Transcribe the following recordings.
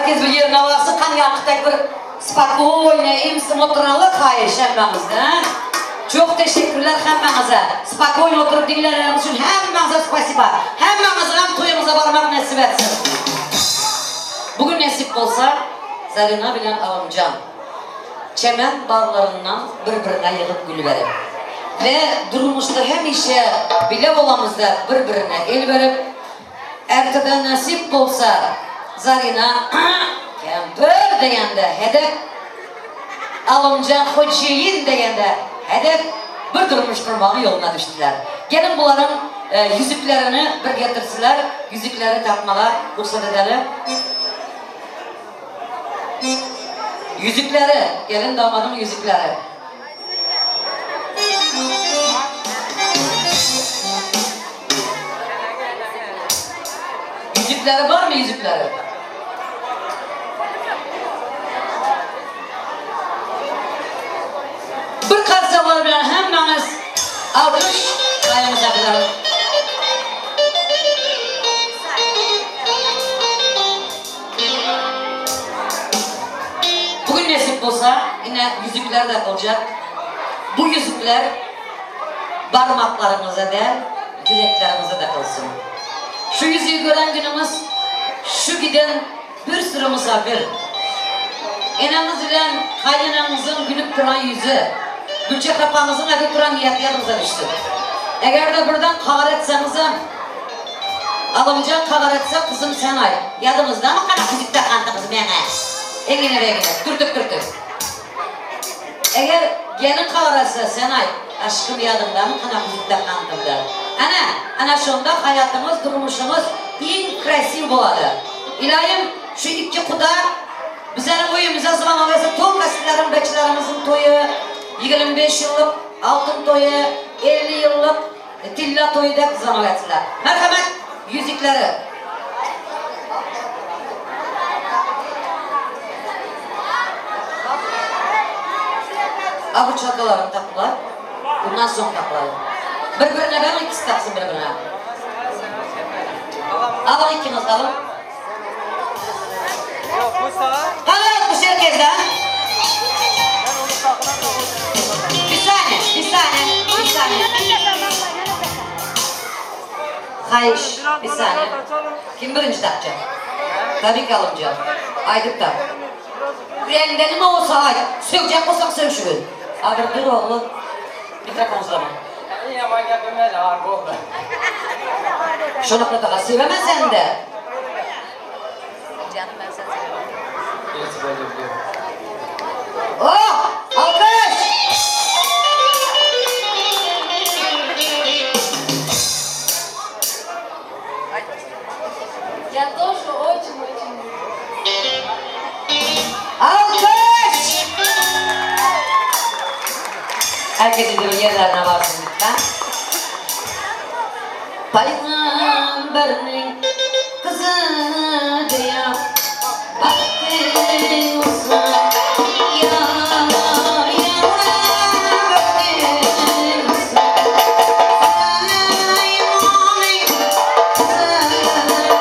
Herkes bir ýerine barsyn, kan ýaňkydak bir spokoýno emsim oturarlar haýyş hemmäňizden. Çok teşekkürler hemmäňize. Spokoýno oturyp diňlänleriňiz üçin hemmäňize spasiba. Hemmäňiziňem toýuňyza barmak nesip etsin. Bu gün nesip bolsa Zarina bilen Alymjan çemen baglaryndan bir-birine ýygyp gül berip we durmuşda hemişe bile bolamyzda bir-birine el berip Ertede nesip bolsa Zarina kempir degende hedep, Alymjan hojeýin degende hedep bir durmuş gurmagyň ýoluna düşdüler. Geliň bularyň ýüzüklerini bir getirsiler, ýüzükleri tapmaga rugsat edeli. Ýüzükleri, gelin damadyň ýüzükleri. Ýüzükleri barmy ýüzükleri? Bir karsalar bilen hemmäňiz alkyş gaýamyza bilen. Bu gün nesip bolsa ine ýüzükler dakyljak. Bu ýüzükler barmaklaryňyza däl, ýürekleriňize dakylsyn. Şu ýüzügi gören günüňiz şu giden bir sürü mysafir, eneňiz bilen kaýneneňiziň gülüp duran ýüzi, Gülçehre apaňyzyň edip duran niýeti ýadyňyza düşsün. Eger-de birden kagar etseňizem, Alymjan kagar etse, gyzym sen aýt, ýadyňyzdamy kanak ýüzük dakandyňyz meňe? Eňine-beňine, dürtüp-dürtüp. Eger gelin kagar etse, sen aýt, aşkym ýadyňdamy kanak ýüzük dakandymda? Ana, ana şonda haýatyňyz, durmuşyňyz iň krasiw bolady. Ylaýym, şu ikki kuda bizeniň öýümize zwanok etse, tolka sizleriň beçilerimiziň toýy, 25 ýyllyk altyn toýy, 50 ýyllyk Tilla toýy dek zwanok etsinler. Merhemet, ýüzükleri. A bu çalkalaryny tapdylar. Bundan soň tapylar. Bir-birine beriň, ikisi tapsyn bir-birine. Alyň ikiňiz alyň. Gaýrat bu şerkezde. Bir saniye, bir saniye, bir saniye. Haýyş, bir saniye. Kim birinji tapjak? Tabii ki alymjan. Aýdyp tap. Ýüregiňde nime bolsa aýt. Sögjek bolsaň sögşügin. A bir dur oglum. Mikrofon uzlama. Şonakda daha sewemen sende. Oh! Alkyş! Я тоже очень-очень люблю. Alkyş! Herkes bir yerlerine varsın lütfen. Peygamber'in kızı diye baktın olsun ya ya baktın olsun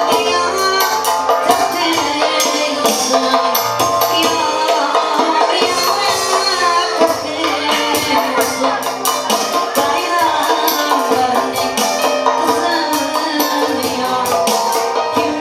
Süleyman'ın kızı diye taktın olsun ya ya baktın olsun Peygamber'in kızı diye kim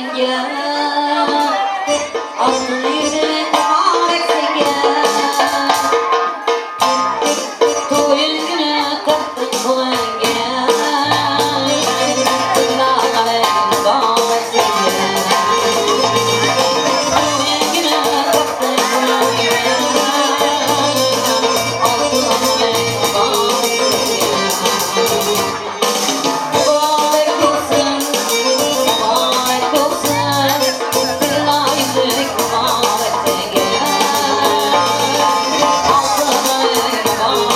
senga Altyn ýüzük mübarek senga Toýuň güni tapdyk puluňa Tillalaryň mübarek senga Toýuň güni tapdyk puluňa Altynlaryň mübarek senga Mübarek bolsun, mübarek bolsun, Tylla ýüzük mübarek senga Altynlaryň mübarek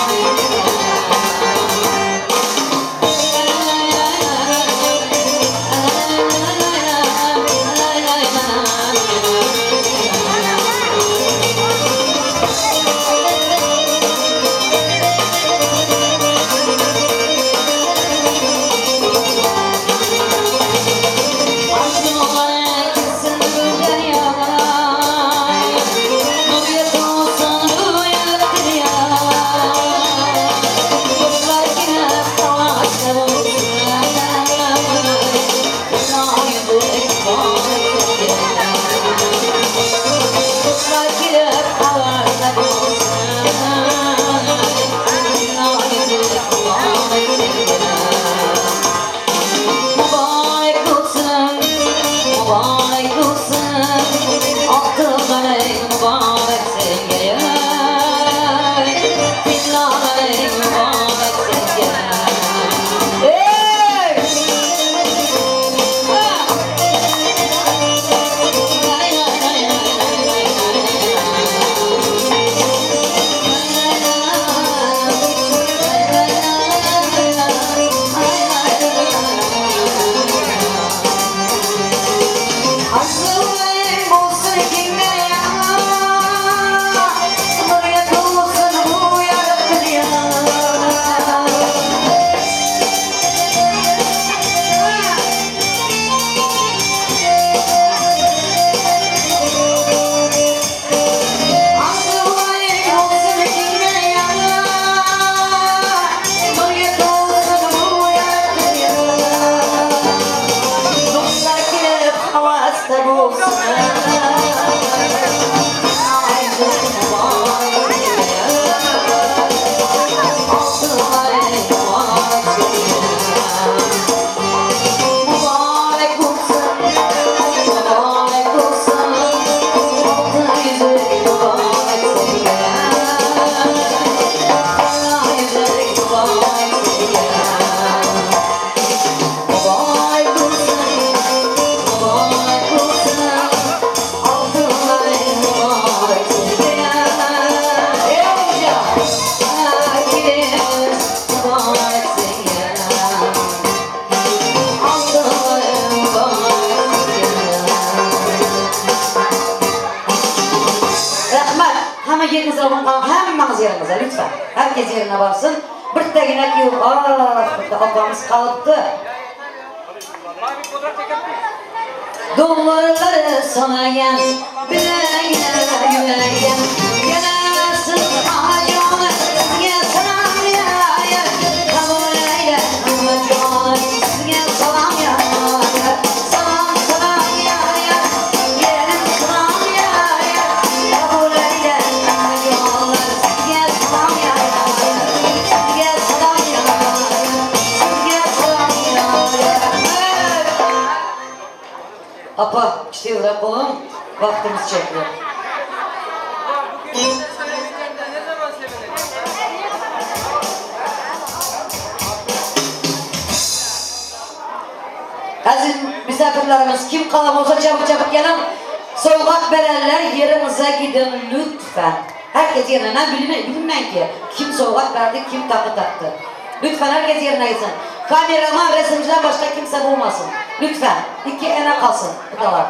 Arzuwlara gitsin bu derýalar, Nurýet olsun bu ýak derýalar. Guşlar gelip agaçda bolsun, Tylla ýüzük Guşlar gelip agaçda bolsun, Tylla ýüzük Mübarek bolsun, mübarek bolsun, Altynlaryň mübarek senga, Tillalaryň mübarek senga. Eý! Ha! Lay lay lay lay lay lay lay. Arzuwlaryň bolsun kimde ýa, Nurýet bolsun bu ýaryk dünýä. Arzuwlaryň bolsun kimde ýa, Nurýet bolsun bu ýaryk dünýä. Dostlar gelip hawasda bolsun, Aýdyň mübarek Altynlaryň mübarek Mübarek bolsun, mübarek bolsun, Altyn ýüzük mübarek senga, Tylla ýüzük mübarek senga. Mübarek bolsun, mübarek bolsun, Altynlaryň mübarek senga. Herkes mübarek senga. Altynlaryň mübarek senga. Rahmat. Hamma ýeriňize baryň, hammaňiz ýeriňize lütfen. Herkes ýerine barsyn. Birtegine ki, ah, bitta opamiz galypdy. Dollarlary sanaýan, bileýän, ýüreýän, Gelersiň aýony, sizge salam ýaýar. Kabul eýle, hamma jony, sizge salam ýaýar. Salam, salam ýaýar, gelin salam ýaýar. Kabul eýle, hamma jony, sizge salam ýaýar. Sizge salam ýaýar, sizge salam ýaýar. Apa, tizräk boluň, wagtymyz çekdi. Bugün sevineceğim de ne zaman sevineceğim? Aziz misafirlerimiz kim kalan bolsa çabuk çabuk gelin. Sowgat berenler ýeriňize gidiň lütfen. Herkes ýerine bilme, bilinmän ki kim sowgat berdi, kim takı taktı. Lütfen herkes yerine gitsin. Kameraman, resimciden başka kimse bulmasın. Lütfen. Iki ene kalsın. Bu kadar.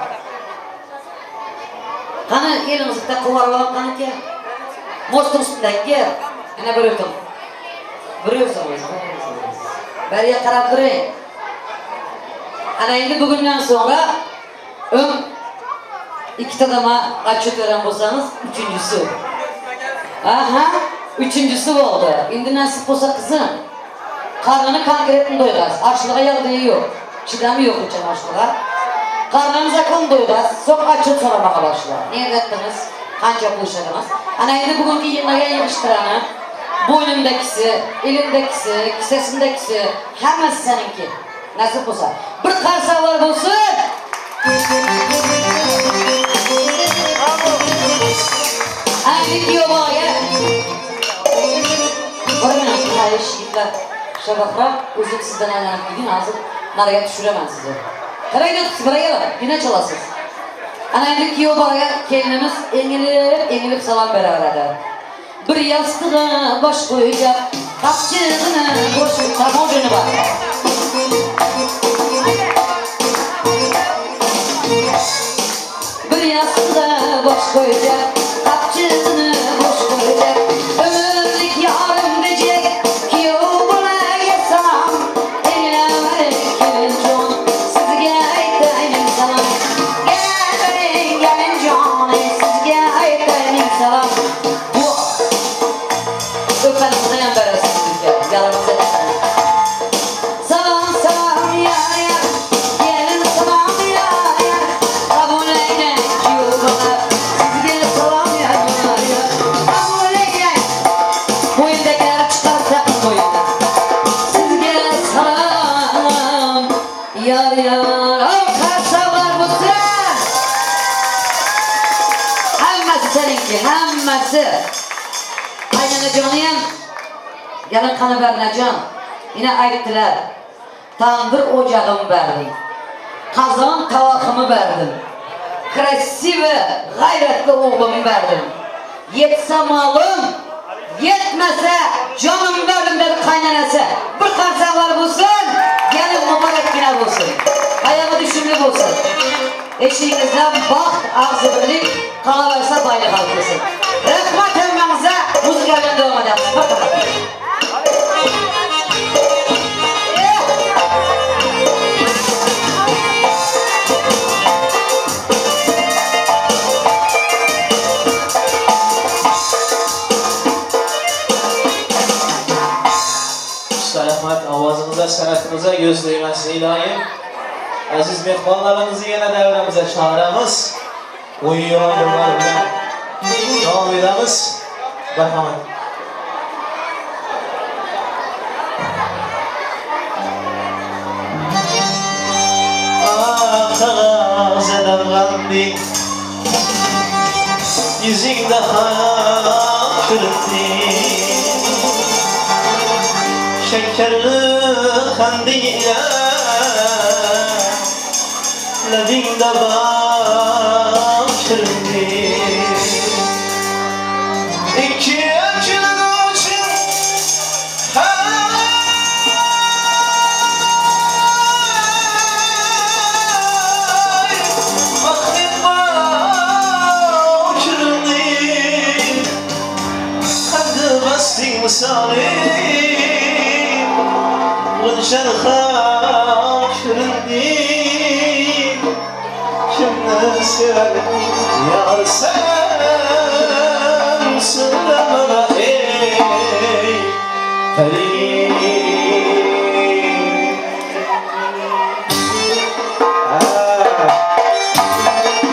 Gany eliňizde kowar bolan gany ki. Mostuň üstünden gel. Ene bir ötüň. Bir özüňiz, bir özüňiz. Bäriye garap duruň. Ana indi bugünden soňra öň iki adama otçet beren bolsaňyz, üçünjisi. Aha, üçünjisi boldy. Indi nasip bolsa gyzym. Karnyny konkretno doýurarys. Açlyga ýagdaýy ýok. Çydamy ýok hiç açlyga. Garnyň zakon doýgaz, soň otçet soramaga başlar. Nirde etdiňiz, kança pul işlediňiz? Ana indi bu günki ýygnaýan ýygyşdyrany, boýnundakisi, elindekisi, kisesindekisi, hemmesi seniňki. Nasip bolsa. Bir karsaklar bolsun! Ana indi giýew bagaýa. Bir minut, haýyş, ýigitler. Şabahram, özüm sizden aýlanyp gidin, hazir naraýa düşüremen sizi. Kara gidip sibire geliň, ýene çalasyz. Ana indi giýew bagaýa gelnimiz eňilip, eňilip salam beräwerede. Bir ýassyga baş goýjak, gapjygyny goşup tamoženi bar. Bir ýassyga baş goýjak, gapjygyny boş goýjak, Ömürlik ýarym dejek, giýew bolaýsam, Eňiläweriň gelinjon, sizge aýtaýyn salam. Geläweriň gelinjon, sizge aýtaýyn salam. Bu öpenimizden hem beresiz bizge, ýaramaz etmän. Salam salam ýar ýar, gelin salam ýar ýar, Kabul eýle giýew bala, sizge salam ýar ýar, Kabul eýle. Boýundakylar çykaryp sakyň boýundan. Sizge salam ýar ýar. Alkaşlar bolsun! Hemmesi seniňki, hemmesi. Gaýynenejanyam, gelin Kanabernejan, ine aýtdylar. Tamdyr ojagymy berdim. Kazan tabakymy berdim. Krasiwy, gaýratly oglumy berdim. Ýetse malym, ýetmese janymy berdim dedi kaýnenesi. Bir karsaklar bolsun, gelin mübarek güne bolsun. Aýagy düşümli bolsun. Eşigiňizden bagt, agzybirlik, galaberse baýlyk alyp gelsin. Rehmet hemmäňize, muzika bilen dowam edýäris. Marhamat. Usta rahmat ovozingiza, san'atingizga ko'z tegmasin iloyim. Aziz mehmonlarimizni yana davramizga chaqiramiz. O'yin o'yinlar bilan davom etamiz. Marhamat. Ah, qog'oz Yuzingda xayol turibdi. Shakarli qanding ila labingda bor shirinlik. Ikki uchun hay vaqting bor shirinlik. Qandi masting misoli G'uncha shirinlik. Kimni sevar yar sen so'rama ey pari. Ha.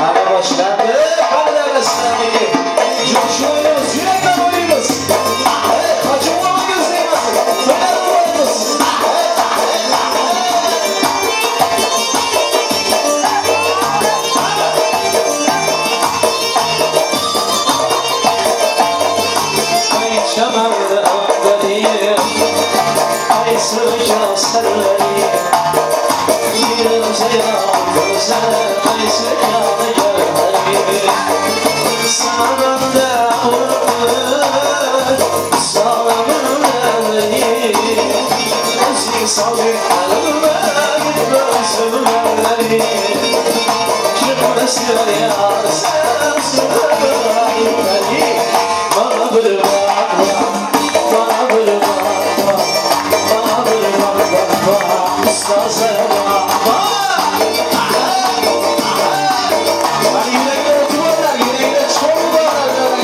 Ana boshlandi. Qani sizlarniki. Jo'shib yurakdan o'ynaymiz. Evet, Hacı Muhammed gözleymesin. To'ylar qo'yamiz. Ay chamanda abdali, ay sıca sarları, ay sıca gövheri. Sağımda sağımda Özün salgın elime gözümleri. Kimni sever yar sen söyle Bana bir bak bak, bana bir bak bak, bana bir bak bak bak, ustaza bak bak. Mana yurakda o'ti borlar, yurakda cho'g' borlar.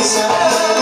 Sen.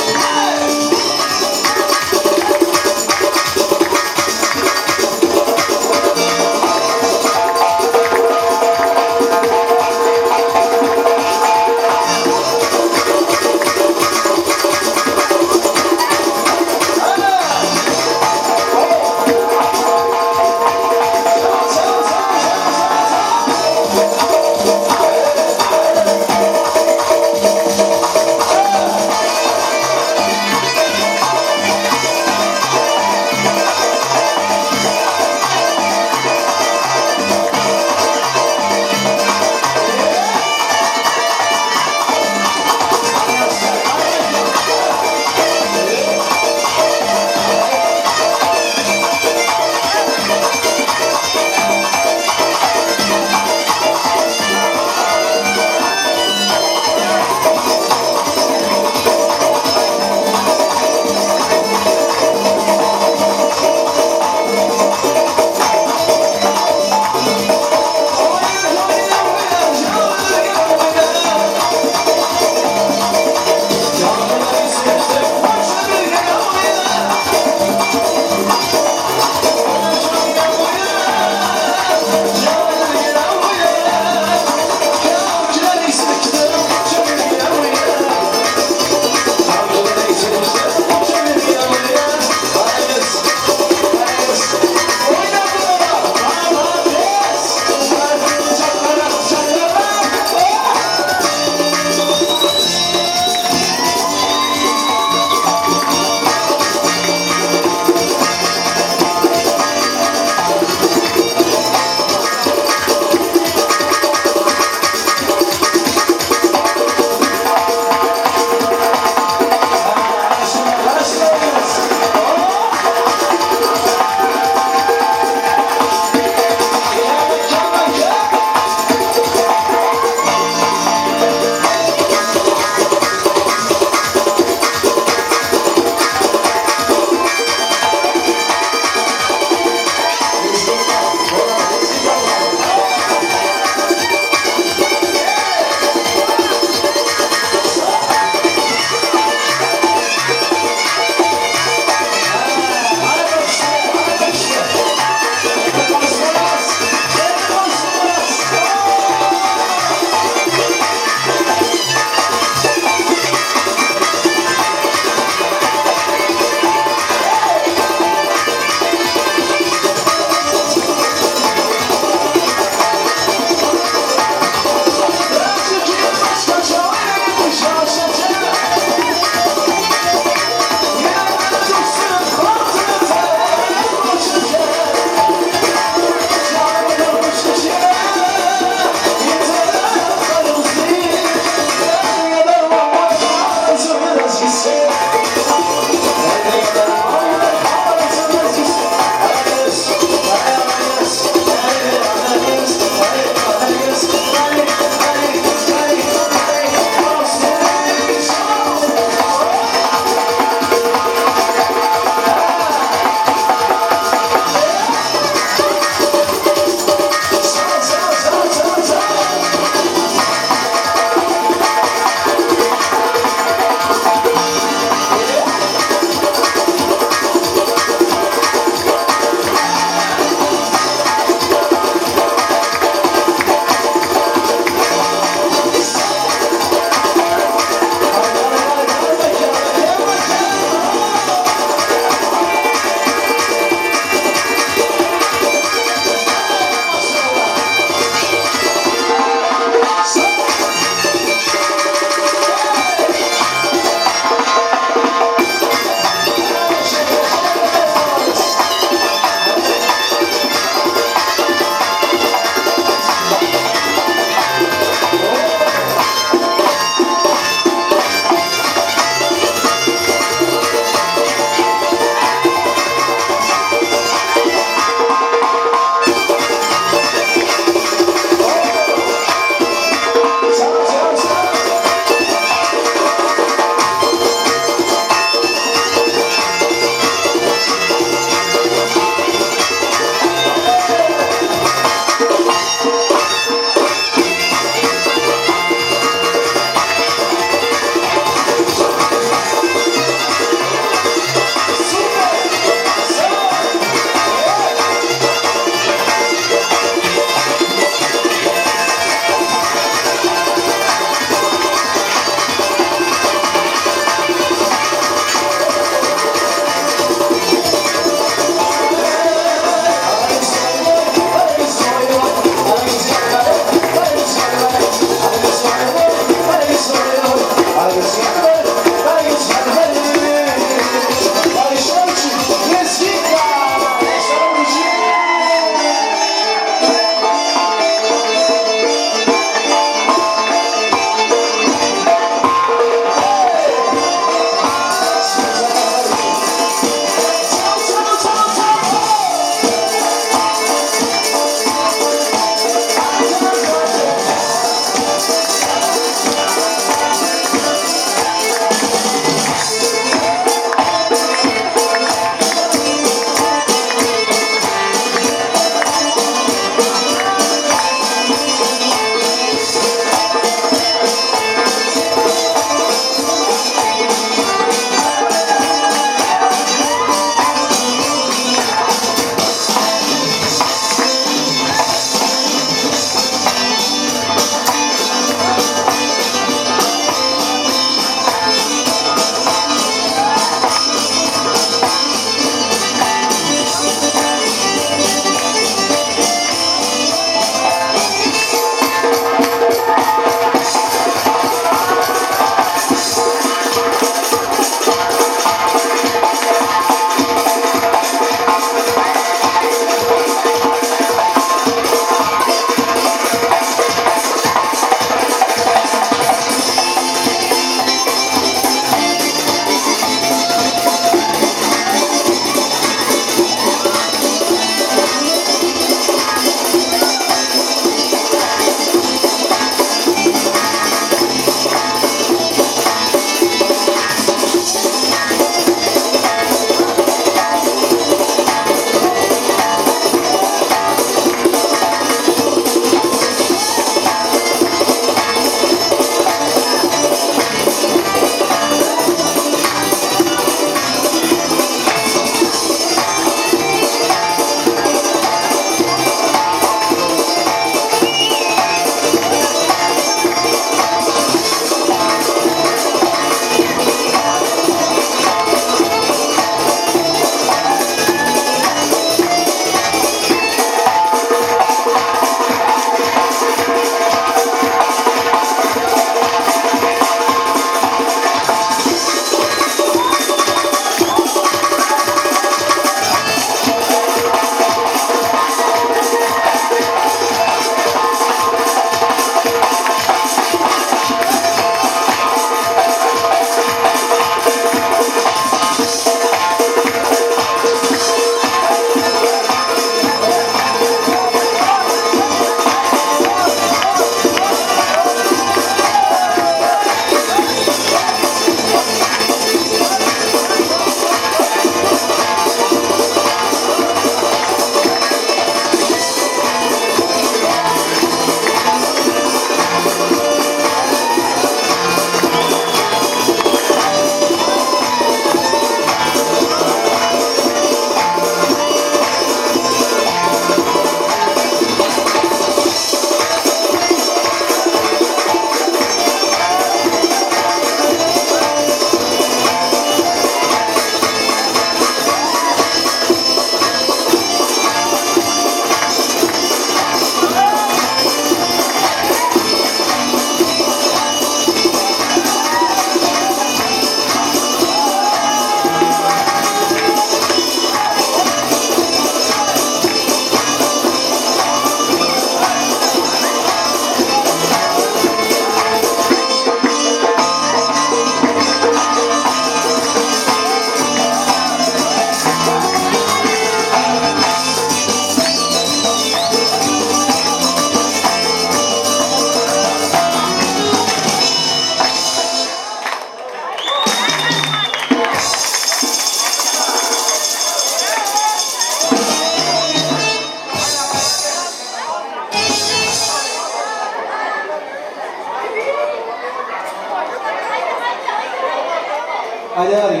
Aýdaýalyň.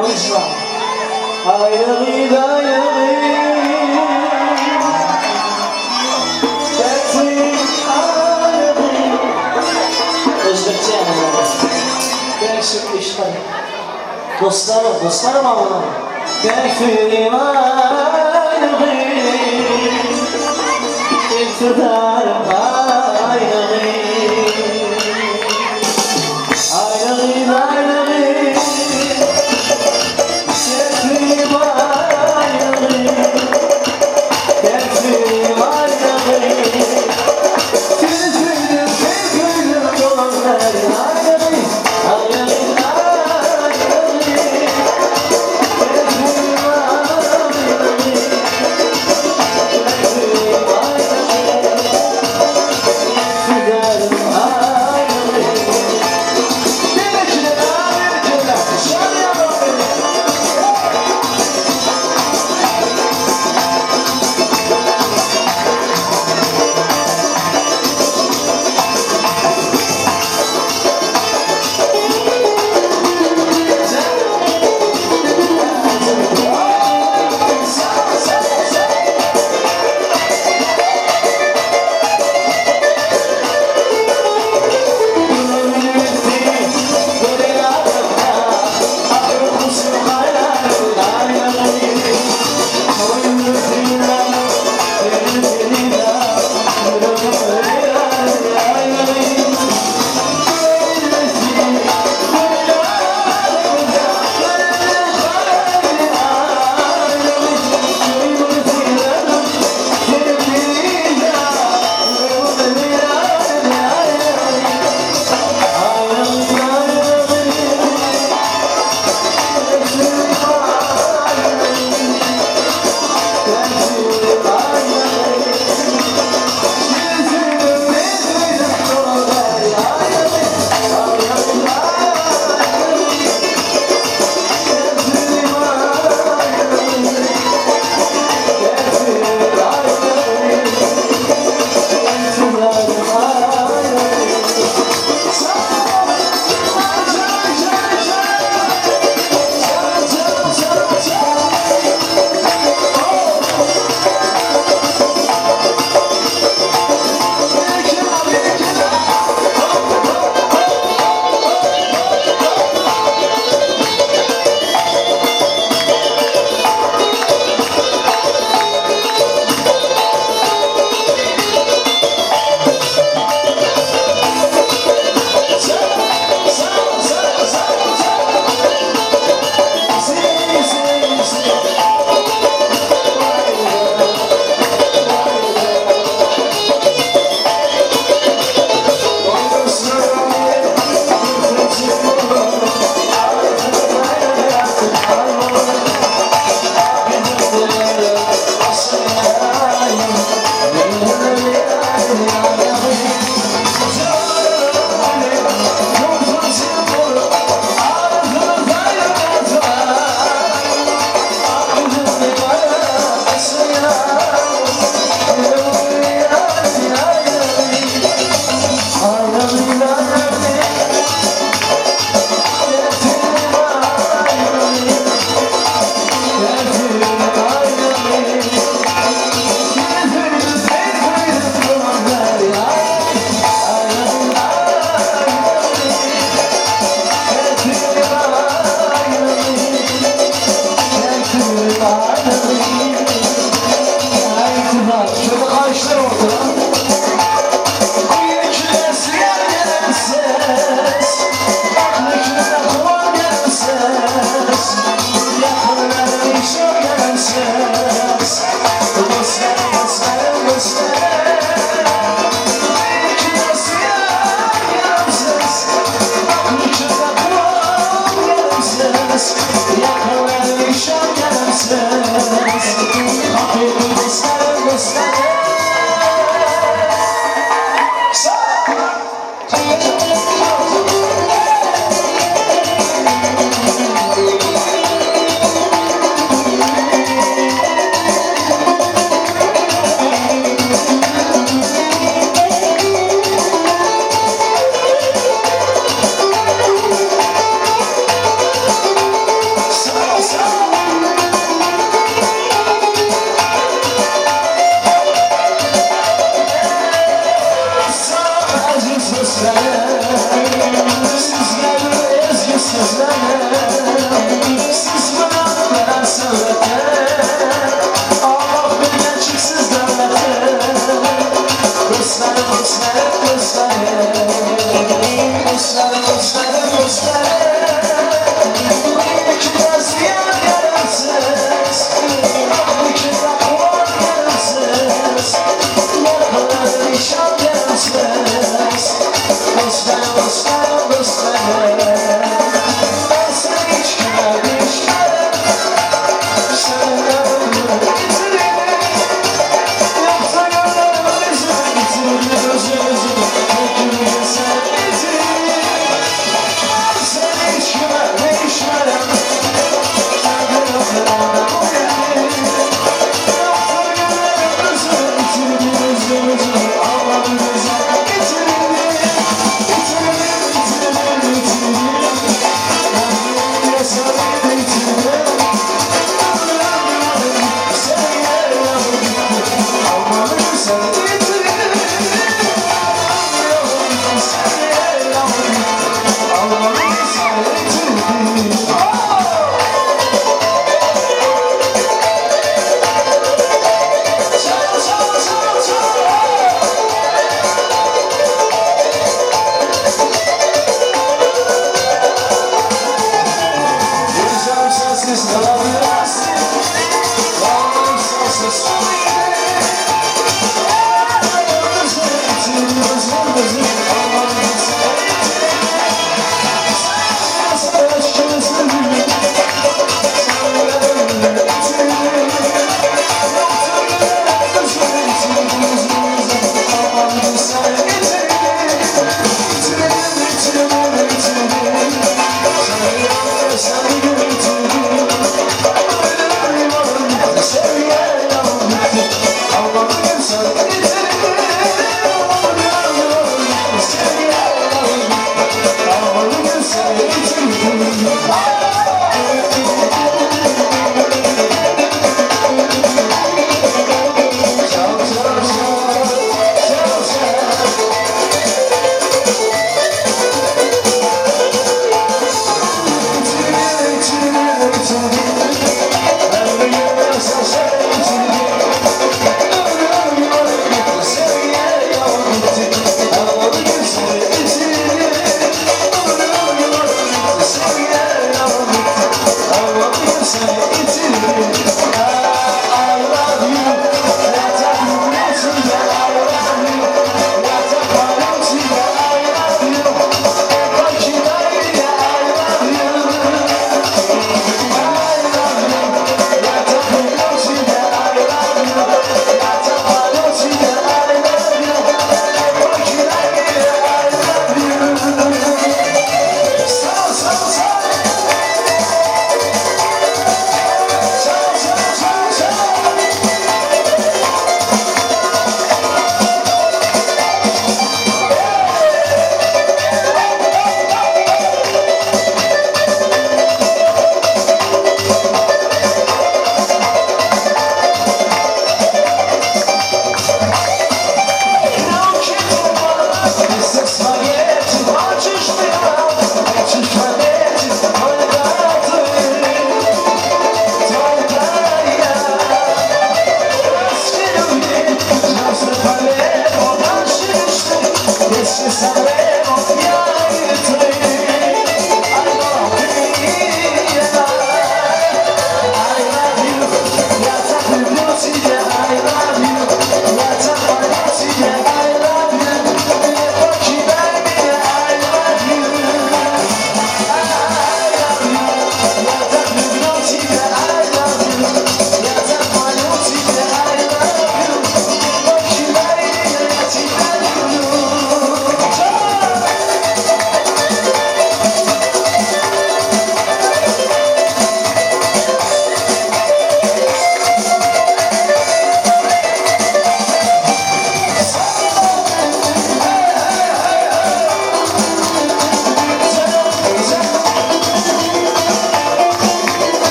Oýunçylar. Aýragy daýagy. Dersim aýragy. Özbekçe Dersim işler. Dostlarım, dostlarım avlam. Dersim aýragy. İktidarım aýragy. Aýragy daýagy. Dersim aýragy. Dersim aýragy. Tüzüldüm, tüzüldüm, dolanlar ayrı, ayrı, ayrı. Dersim ayrı, dersim ayrı.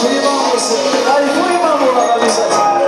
Кайфуем, кайфуем обязательно.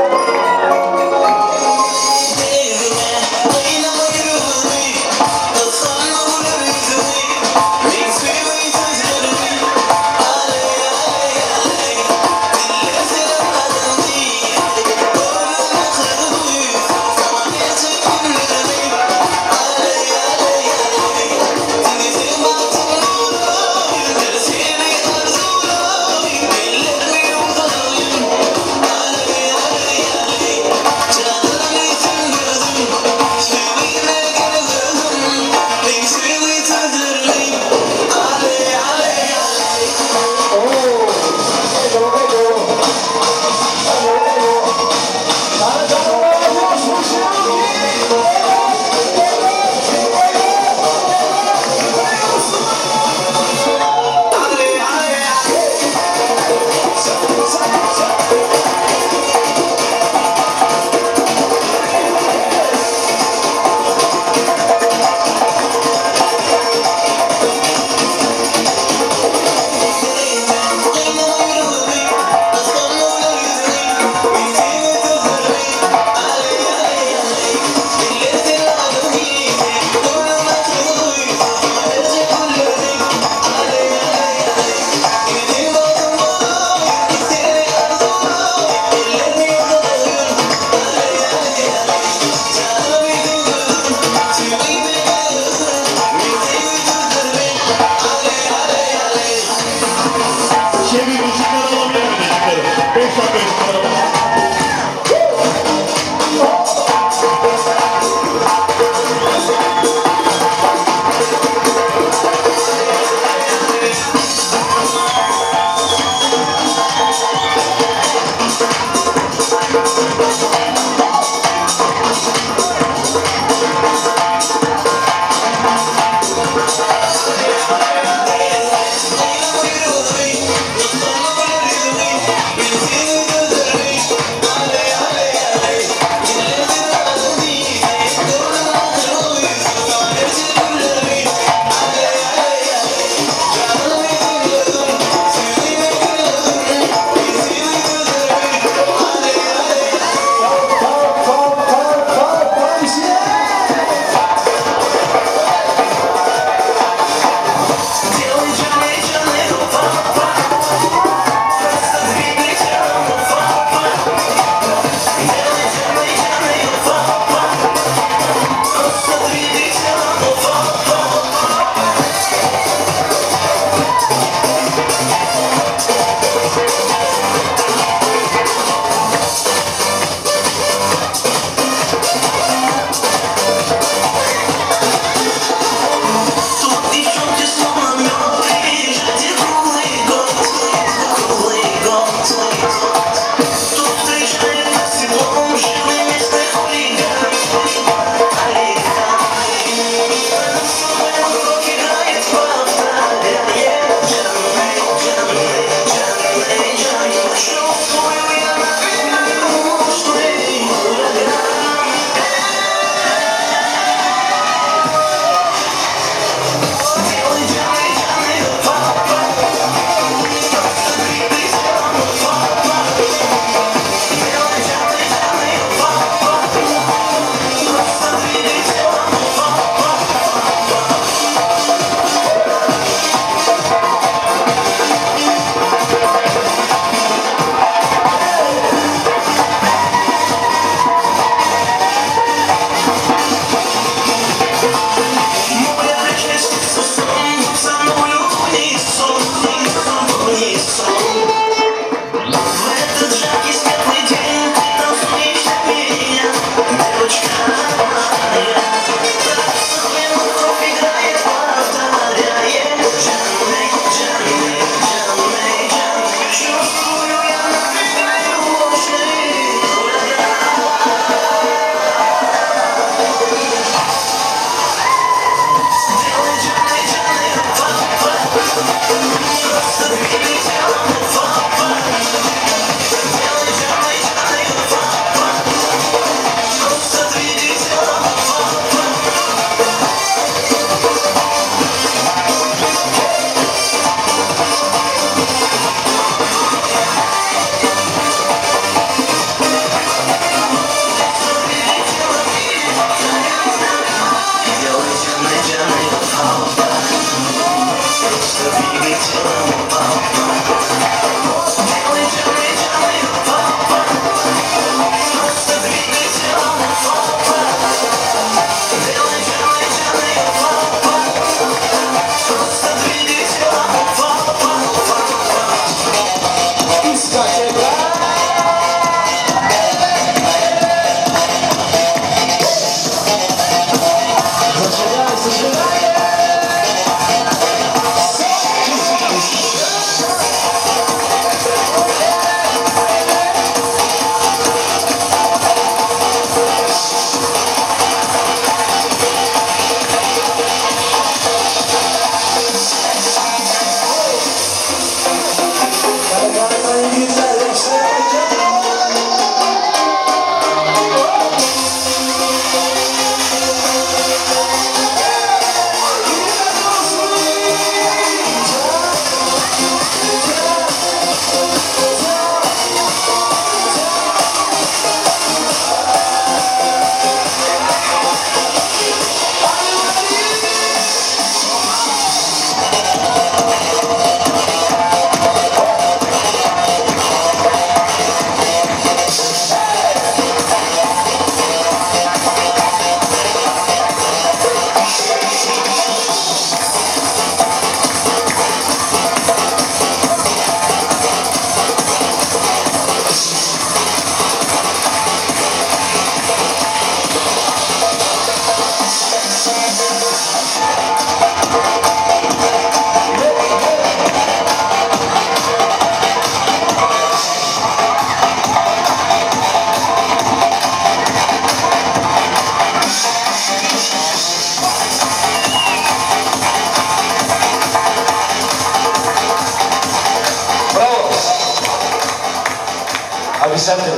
Обязательно.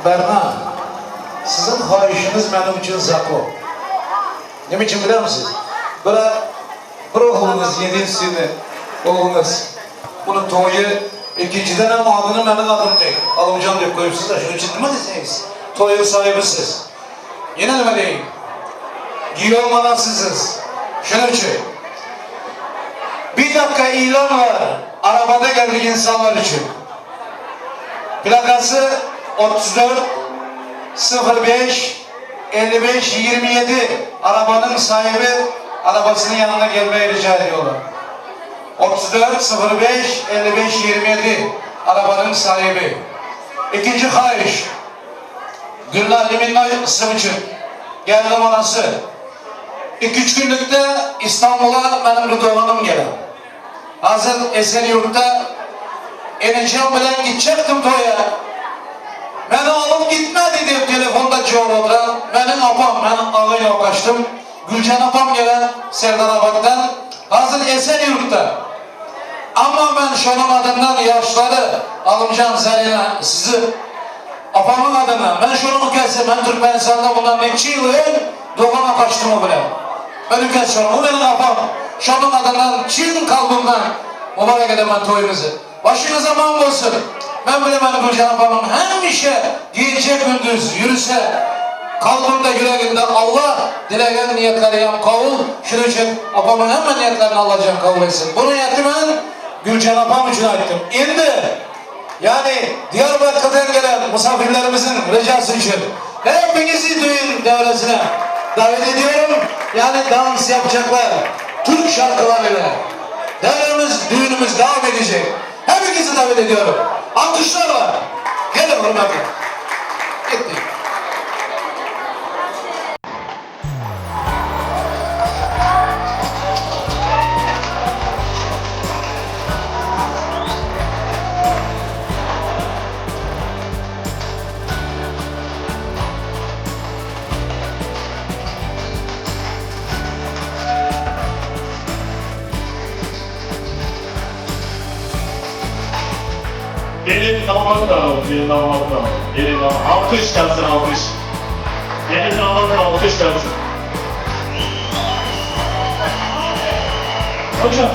Berna, sizin xahişiniz benim için zakon. Ne için bilir misiniz? Bura, bir oğlunuz yedinsini, oğlunuz. Bunun toyu, ikinciden hem adını benim adım değil. Alımcan deyip koyuyorsunuz da şunun için değil mi deseniz? Toyun sahibisiz. Yine nime diyeyim? Giy olmadan sizsiniz. Şunun için. Bir dakika ilan var. Arabada geldik insanlar için. Plakası 34 05 55 27 arabanın sahibi arabasının yanına gelmeyi rica ediyorlar. 34 05 55 27 arabanın sahibi. İkinci hayiş. Gülnar Liminay isim için. Geldim anası. 2-3 günlükte İstanbul'a benim bir doğanım gelen. Hazır Esenyurt'ta Eneceğim bilen gidecektim toya. Beni alıp gitme dedim telefonda cevap Benim apam, ben ağıyla kaçtım. Gülcan apam gelen Serdarabad'dan. Hazır Esenyurt'ta. Ama ben şunun adından yaşları alımcan Zerina sizi apamın adından ben şunu ülkesi ben Türkmenistan'da bundan neçe yıl evvel doğana kaçtım o bile. Ben ülkesi şunu, o benim apam. Şunun adından çin kalbimden mübarek edemem toyumuzu. Başınıza man olsun. Ben bile benim Gülcan apamın hemişe gece gündüz yürüse kalbimde yüreğimde Allah dilegen niyetleri yam kabul. Şunun için apamın hemen niyetlerini Allah'can kabul etsin. Bunu niyeti ben Gülcan apam için ettim. İndi. Yani Diyarbakır'dan gelen misafirlerimizin ricası için hepinizi düğün devresine davet ediyorum. Yani dans yapacaklar. Türk şarkılarıyla. Devremiz, düğünümüz devam edecek. Hepinizi davet ediyorum. Alkışlarla. Gelin hürmetle. Gitti. Gelin damat da alalım, gelin damat da alalım. Gelin damat, alkış gelsin alkış. Gelin damat da alkış gelsin. Hocam.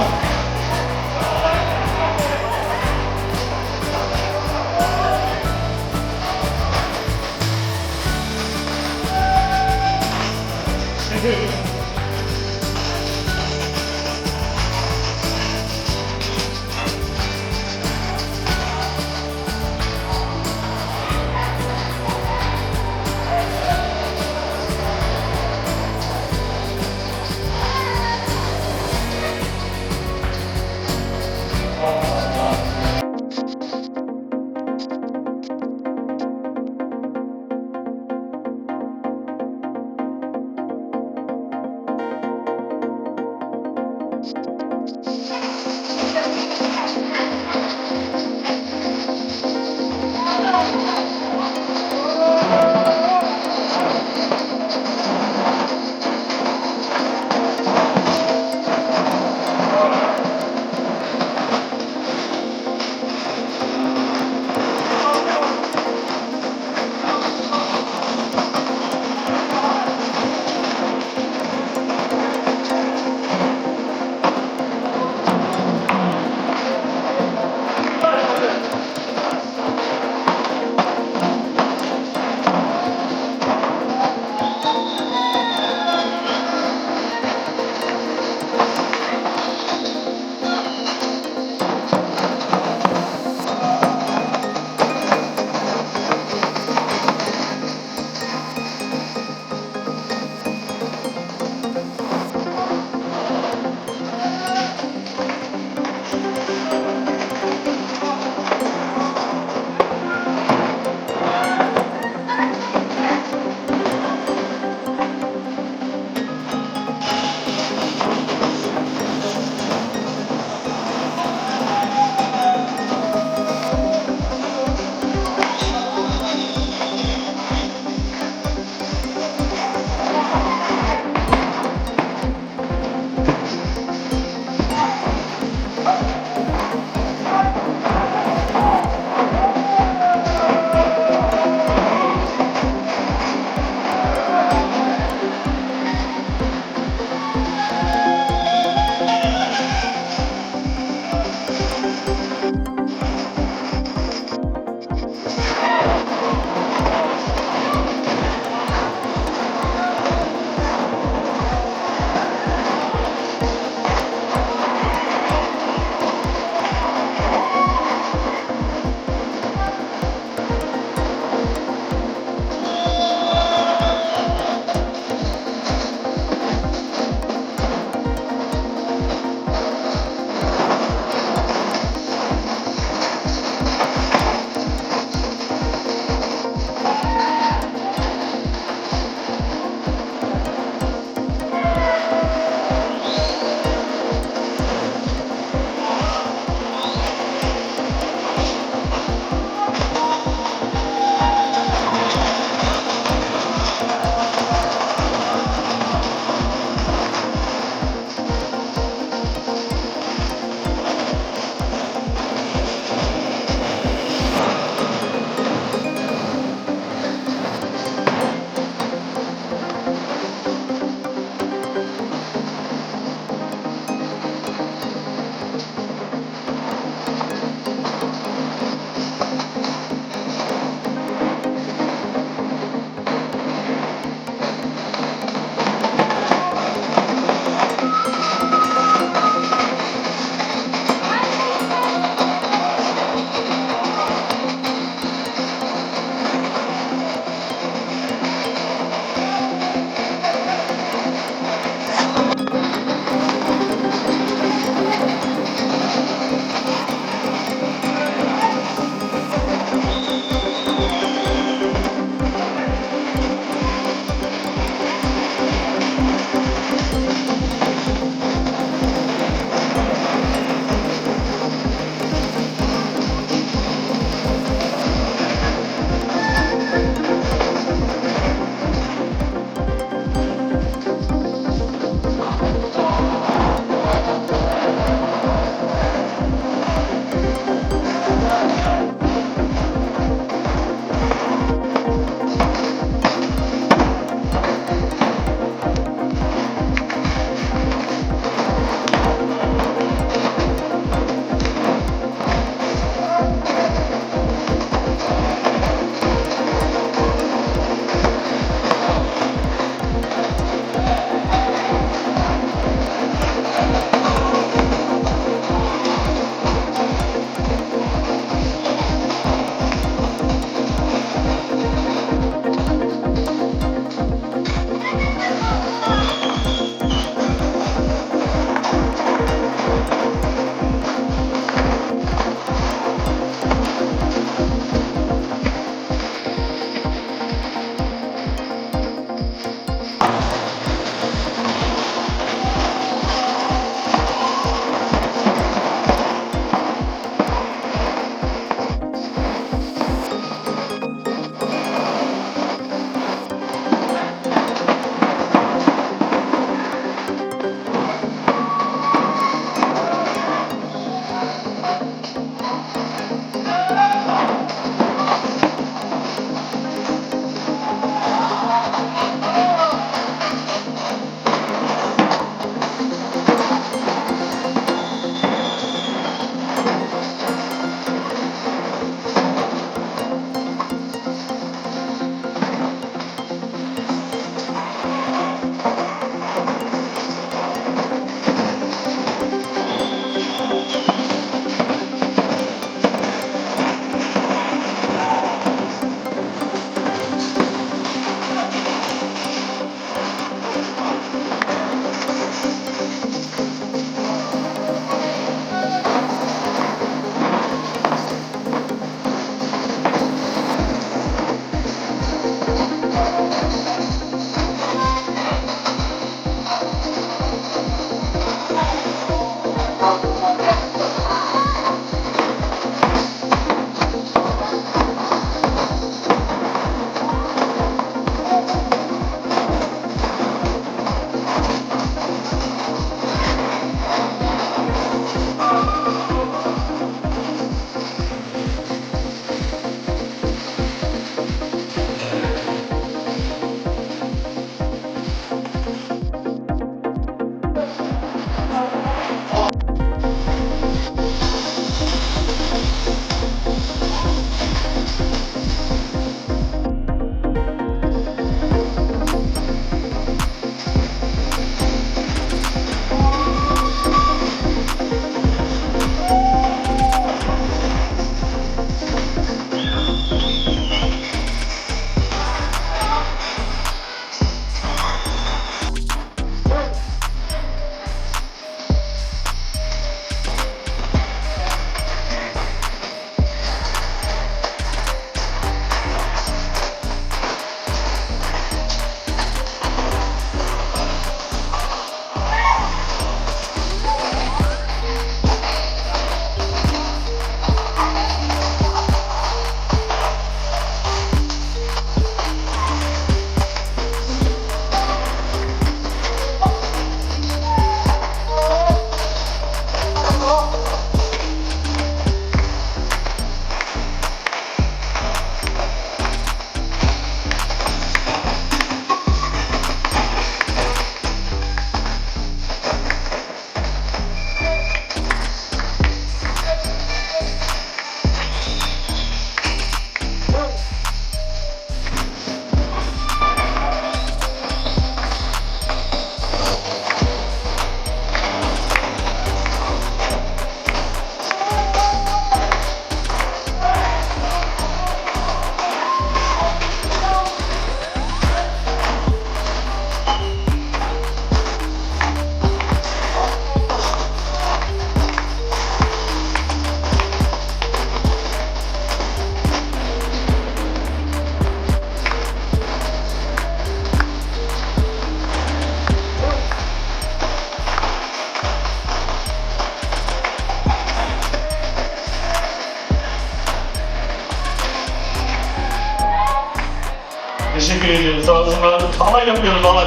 Teşekkür ediyoruz. Sağ olsunlar. Halay yapıyoruz halay.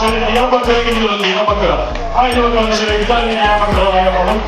Şöyle Diyarbakır'a gidiyoruz Diyarbakır'a. Haydi bakalım şöyle güzel bir Diyarbakır halay yapalım.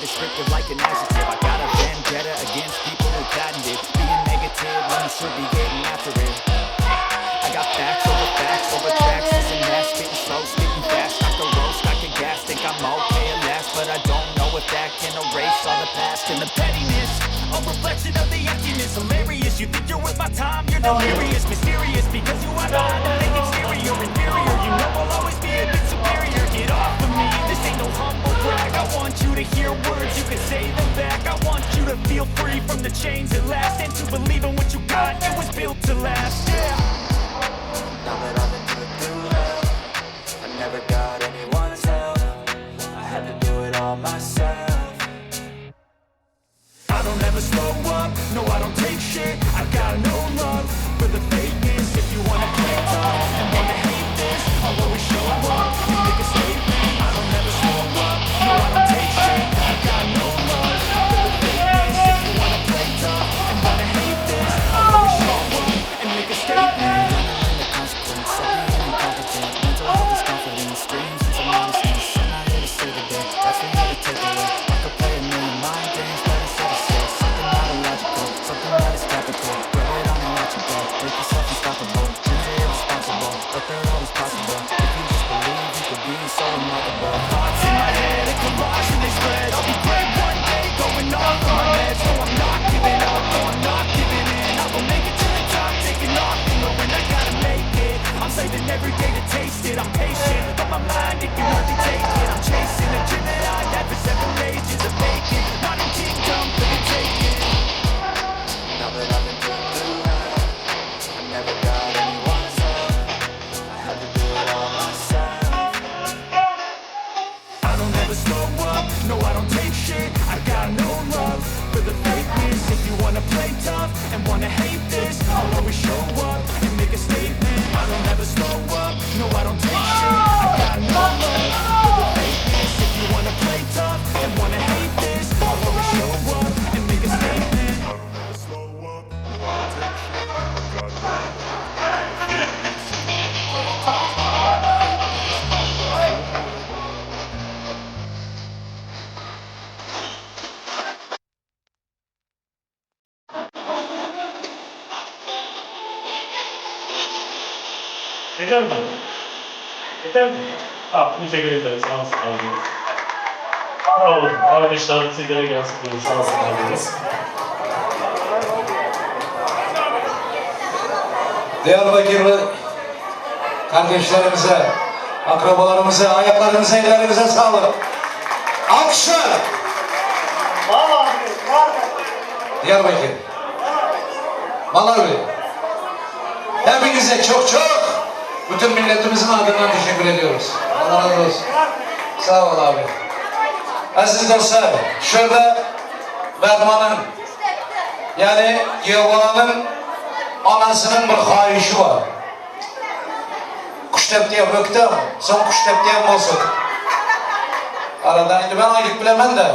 descriptive like an adjective. I got a vendetta against people who patented being negative when you should be getting after it. I got facts over facts over tracks, this and that, spitting slow, spitting fast. I could roast, I could gas, think I'm okay at last, but I don't know if that can erase all the past and the pettiness. A reflection of the emptiness, hilarious. You think you're worth my time, you're delirious, mysterious because you are behind a fake exterior, inferior. You know I'll always be a bit superior. Get off of me, this ain't no humble brag. I want you to hear words, you can say them back. I want you to feel free from the chains at last and to believe in what you got. It was built to last. Yeah. Now that I've been put through hell I never got anyone's help I had to do it all myself I don't ever slow up, no I don't take shit I got no love for the fakeness If you wanna play tough and wanna hate this I'll always show up and make a statement I don't ever slow up, no I don't take shit I got no love for the fakeness If you wanna play tough and wanna hate this I'll always show up and make a statement And the consequence of being incompetent Mental health is confidence, dreams and some honestness I'm not here to save the day, that's for you to take away I could play a million mind games, but instead I say Something not illogical, something that is topical Put it on and watch it go, make yourself unstoppable Dreams are irresponsible, but they're always possible If you just believe, you could be so remarkable Thoughts in my head, a collage and they spread I'll be great one day, going off of my meds No, I'm not giving up, no, I'm not giving in I will make it to the top, taking off in the wind I gotta make it, I'm saving every day to taste it I'm patient, but my mind, it can hardly take it I'm chasing a dream that I've had for several ages A vacant, modern kingdom for the taking Now that I've been put through hell I never got anyone's help I had to do it all myself I don't ever slow up, no I don't take shit I got no love for the fakeness If you wanna play tough and wanna hate this I'll always show up and make a statement I don't ever slow up, no I don't take shit I got no love for the fakeness If you wanna play tough and wanna hate this I'll always show up and make a statement I don't ever slow up, no I don't take shit. I got no love. Yeter mi? Yeter mi? Ah, teşekkür ederim. Sağ olsun abimiz. Sağ olun. Arkadaşlar sizlere gelsin diyorum. Sağ olsun abimiz. Diyarbakırlı kardeşlerimize, akrabalarımıza, ayaklarınıza, ellerinize sağlık. Alkışlar. Diyarbakır. Malarvi. Hepinize çok çok bütün milletimizin adından teşekkür ediyoruz. Allah razı olsun. Sağ ol abi. Aziz dostlar, şurada Berman'ın yani Yehova'nın anasının bir xahişi var. Kuşteptiye böktem, son kuşteptiye bozuk. Aradan indi ben aylık bilemem de.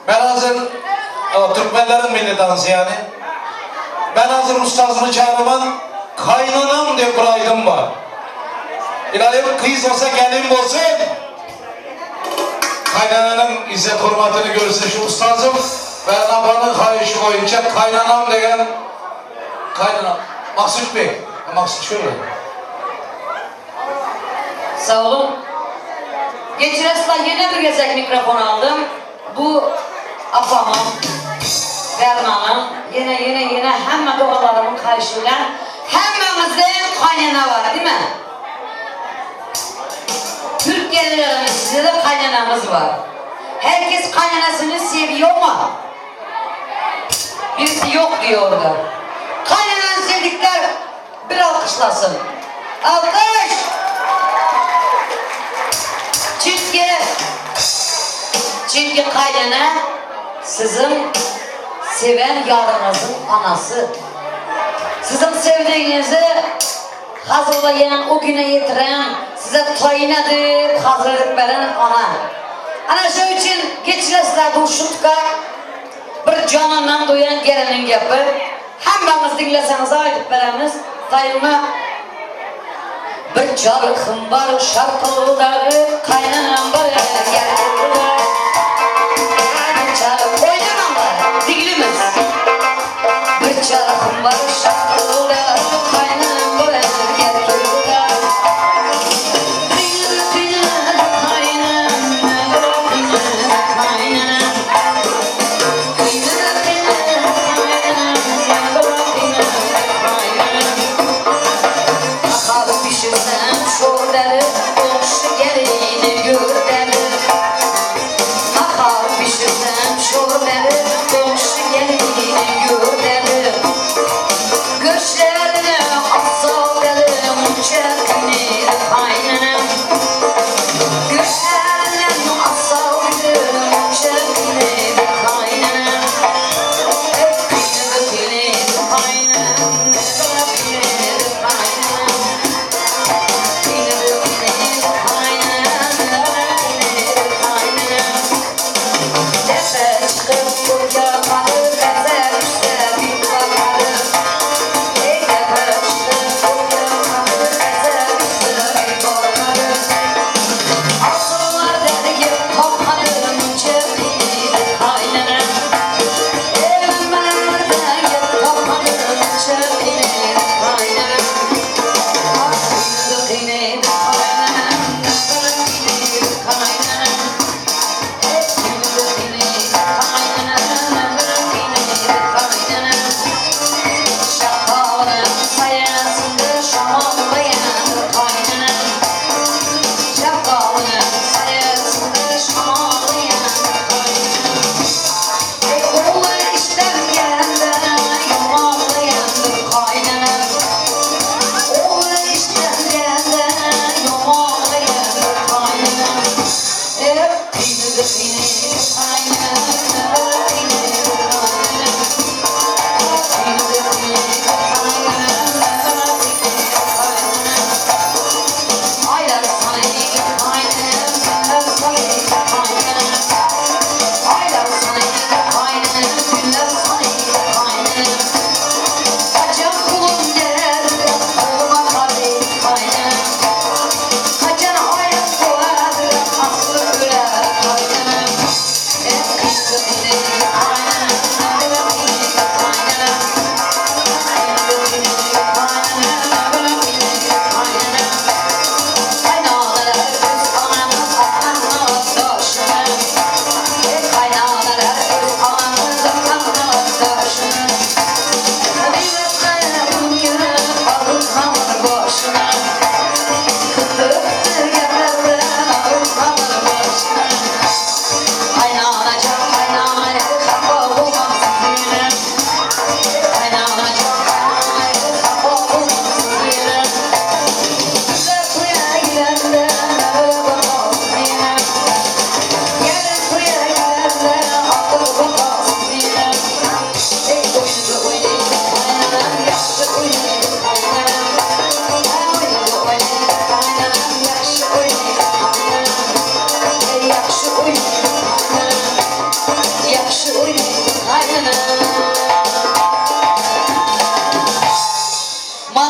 Ben hazır, o, Türkmenlerin milli dansı yani. Ben hazır ustazımı çağırman, kaynanam diye bir aydın var. İlahi kız olsa gelin olsun. Kaynananın izzet hürmetini görse şu ustazım ve Naba'nın hayışı boyunca kaynanam diyen kaynanam. Maksut Bey, Maksut şöyle. Sağ olun. Geçen yine bir gezek mikrofon aldım. Bu apamın, Berna'nın, yine yine yine hemme doğalarımın karşılığıyla hemmemizin kaynana var değil mi? Türk gelinlerimiz size de kaynanamız var. Herkes kaynanasını seviyor mu? Birisi yok diyor orada. Kaynananı sevdikler bir alkışlasın. Alkış! Çünkü çünkü kaynana sizin seven yarınızın anası. Sizin sevdiğinizi hazırlayan, o güne yetiren, size tayin edip hazırlayıp veren ana. Ana şu için geçiresizler bu şutka bir canından duyan gelinin gapı. Hemmemiz dinleseniz aytıp veremiz. Tayınma bir çarkım var şarkıldağı kaynanam var gel.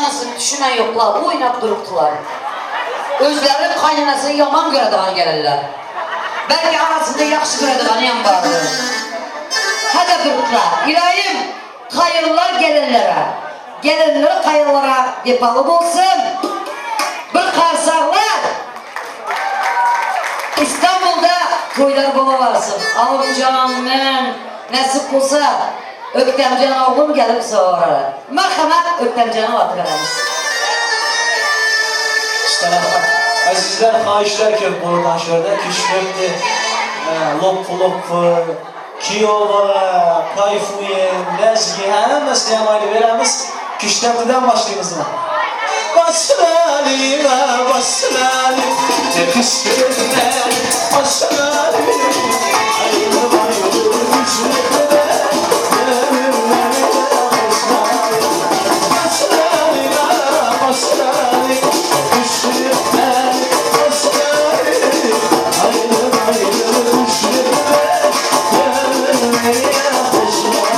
Manysyny düşünen ýokla, oýnap durupdylar. Özleri kaýnenesini ýaman göredigany gelenler. Belki arasynda ýagşy görediganyam bardyr. Hä-de durupdylar. Ylaýym, kaýyllar gelenlere, gelenler kaýyllara wepaly bolsun. Bir karsaglar! Istanbulda toýlar bolawarsyn. Alymjan, men, nesip bolsa, Ökdemjan oglum gelip sorar. Merhamet, Ökdemjana wagty beremiz. Azizler haýyşlar köp bolup şurada küştdepdi, loppu-loppu, Kiýowa, Kaýfuýem, Lezgi hemmesini hem aýdyp beremiz. Küştdepdiden başlaýmyzmy? Başlalyma, başlaly, tepişdirme, başlaly, aýryp-aýryp küştdepdide, bölünmeli-de başlaly. Başlalyma, başlaly, küştdepdä, başlaly, aýryp-aýryp küştdepdide, bölünmeli-de başlaly.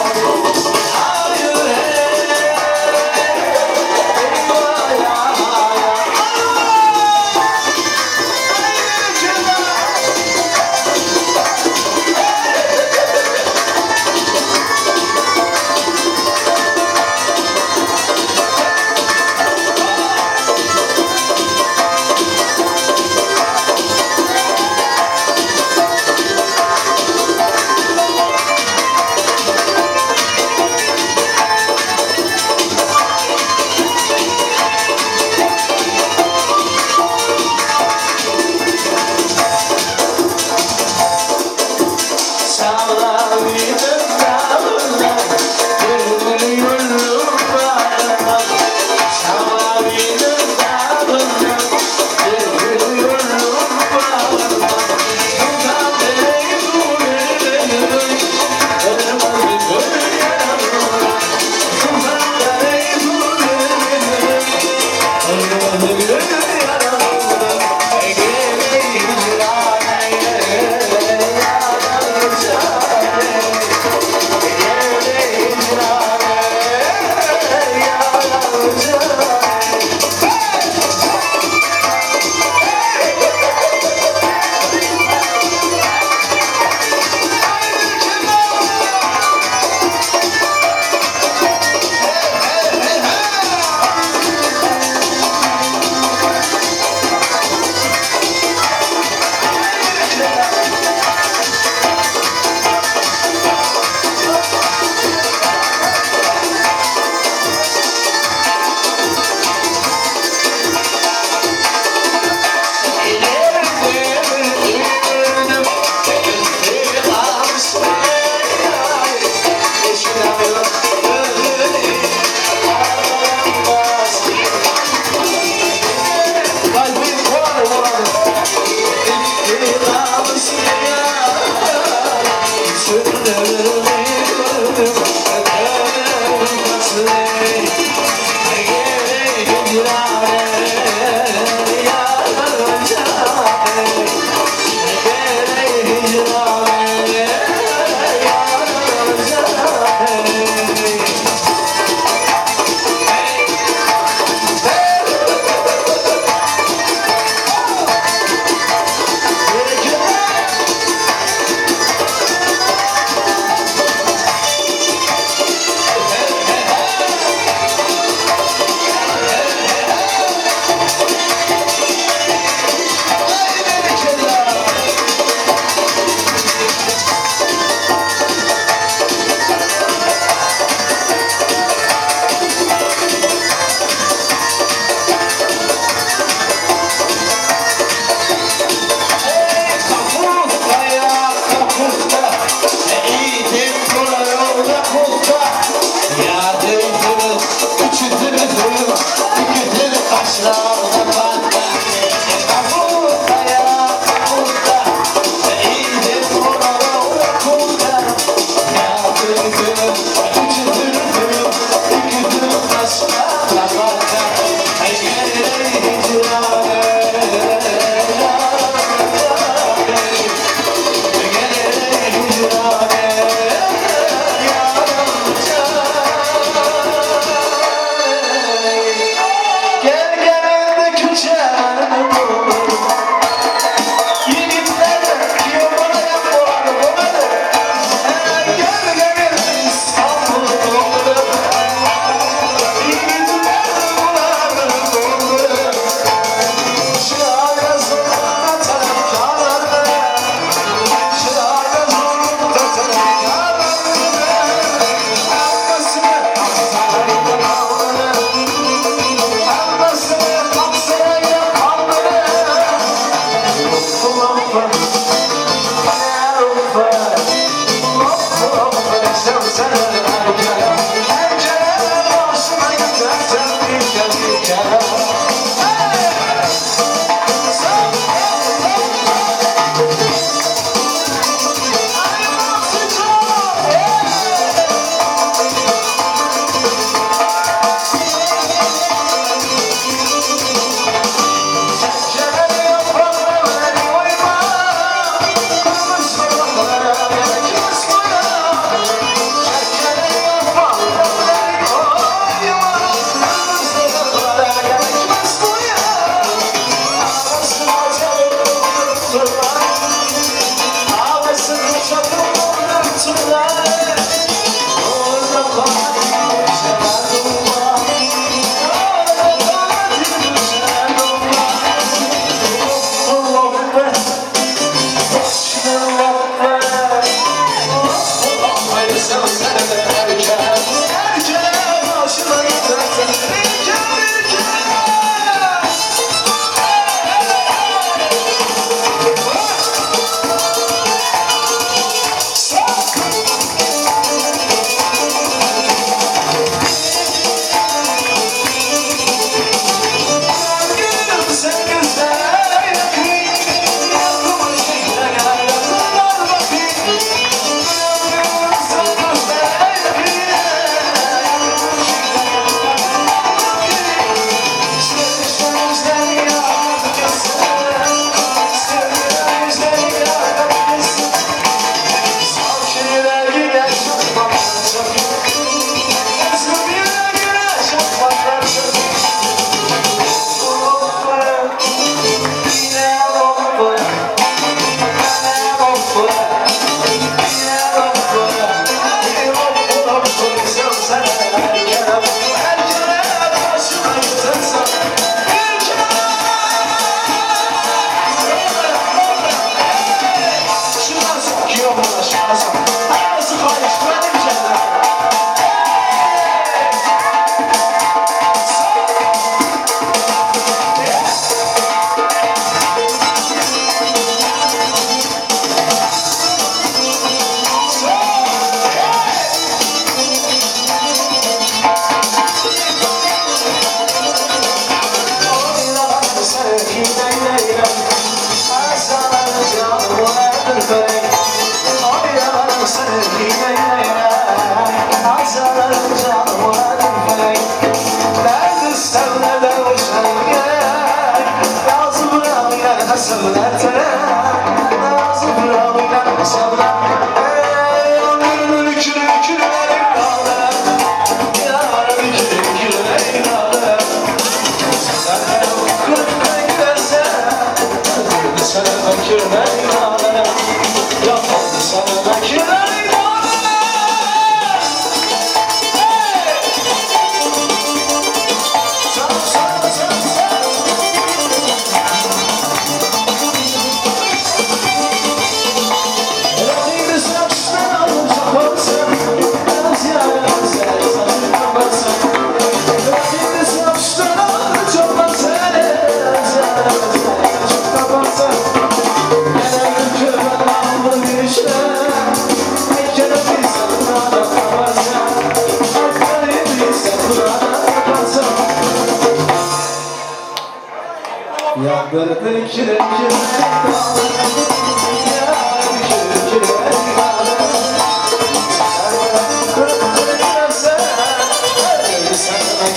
Yandırdı kirleri Yar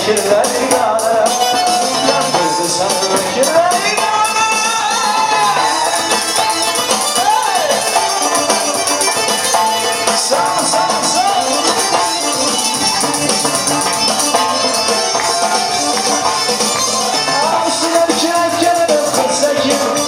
kirleri Yeah.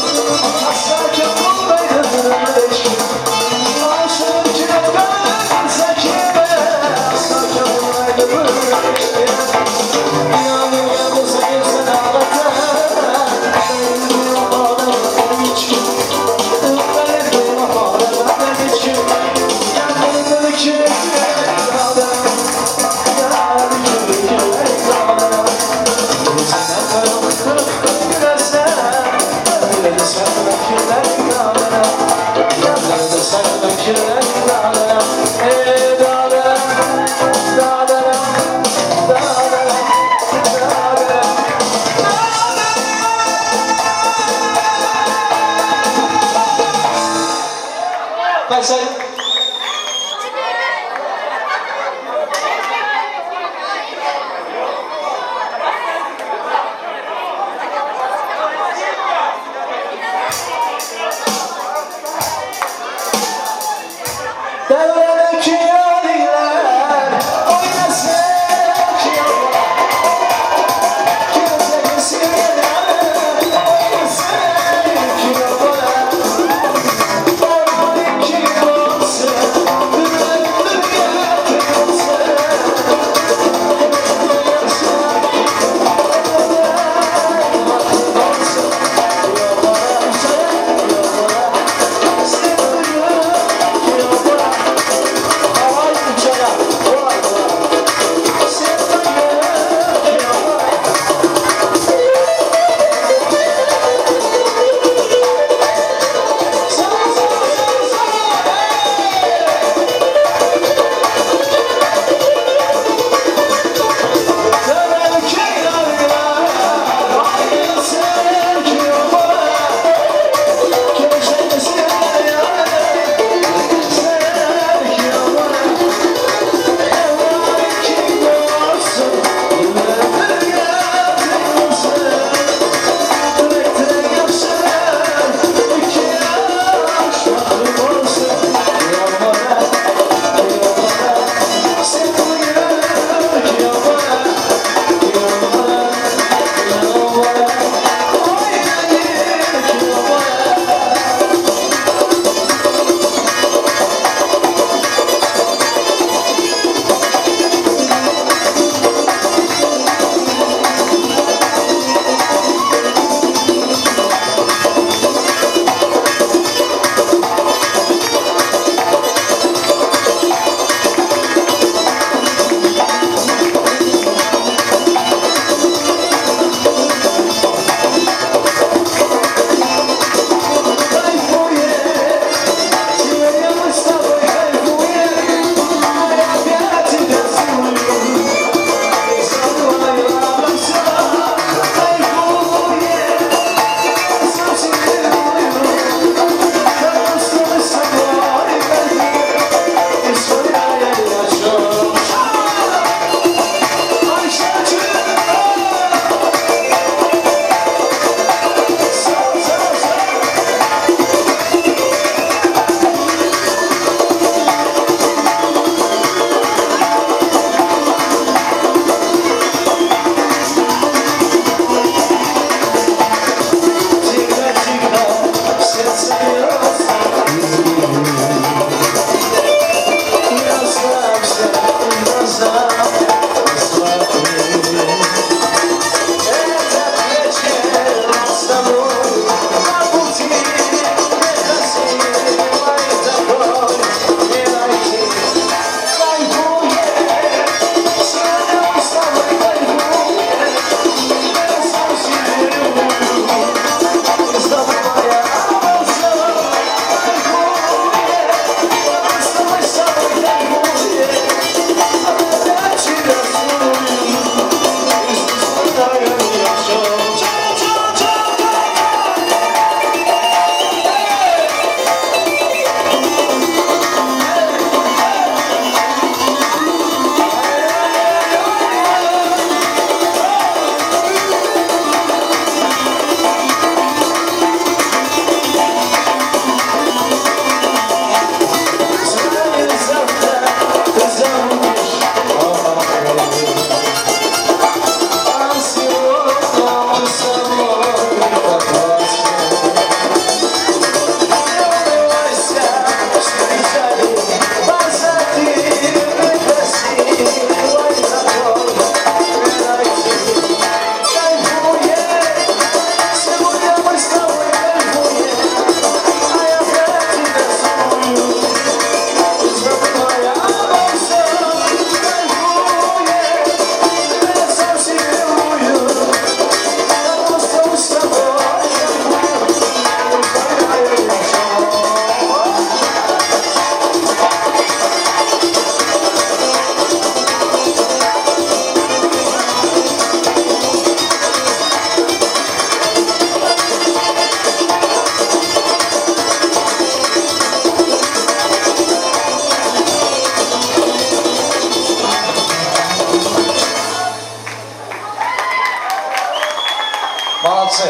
Молодцы.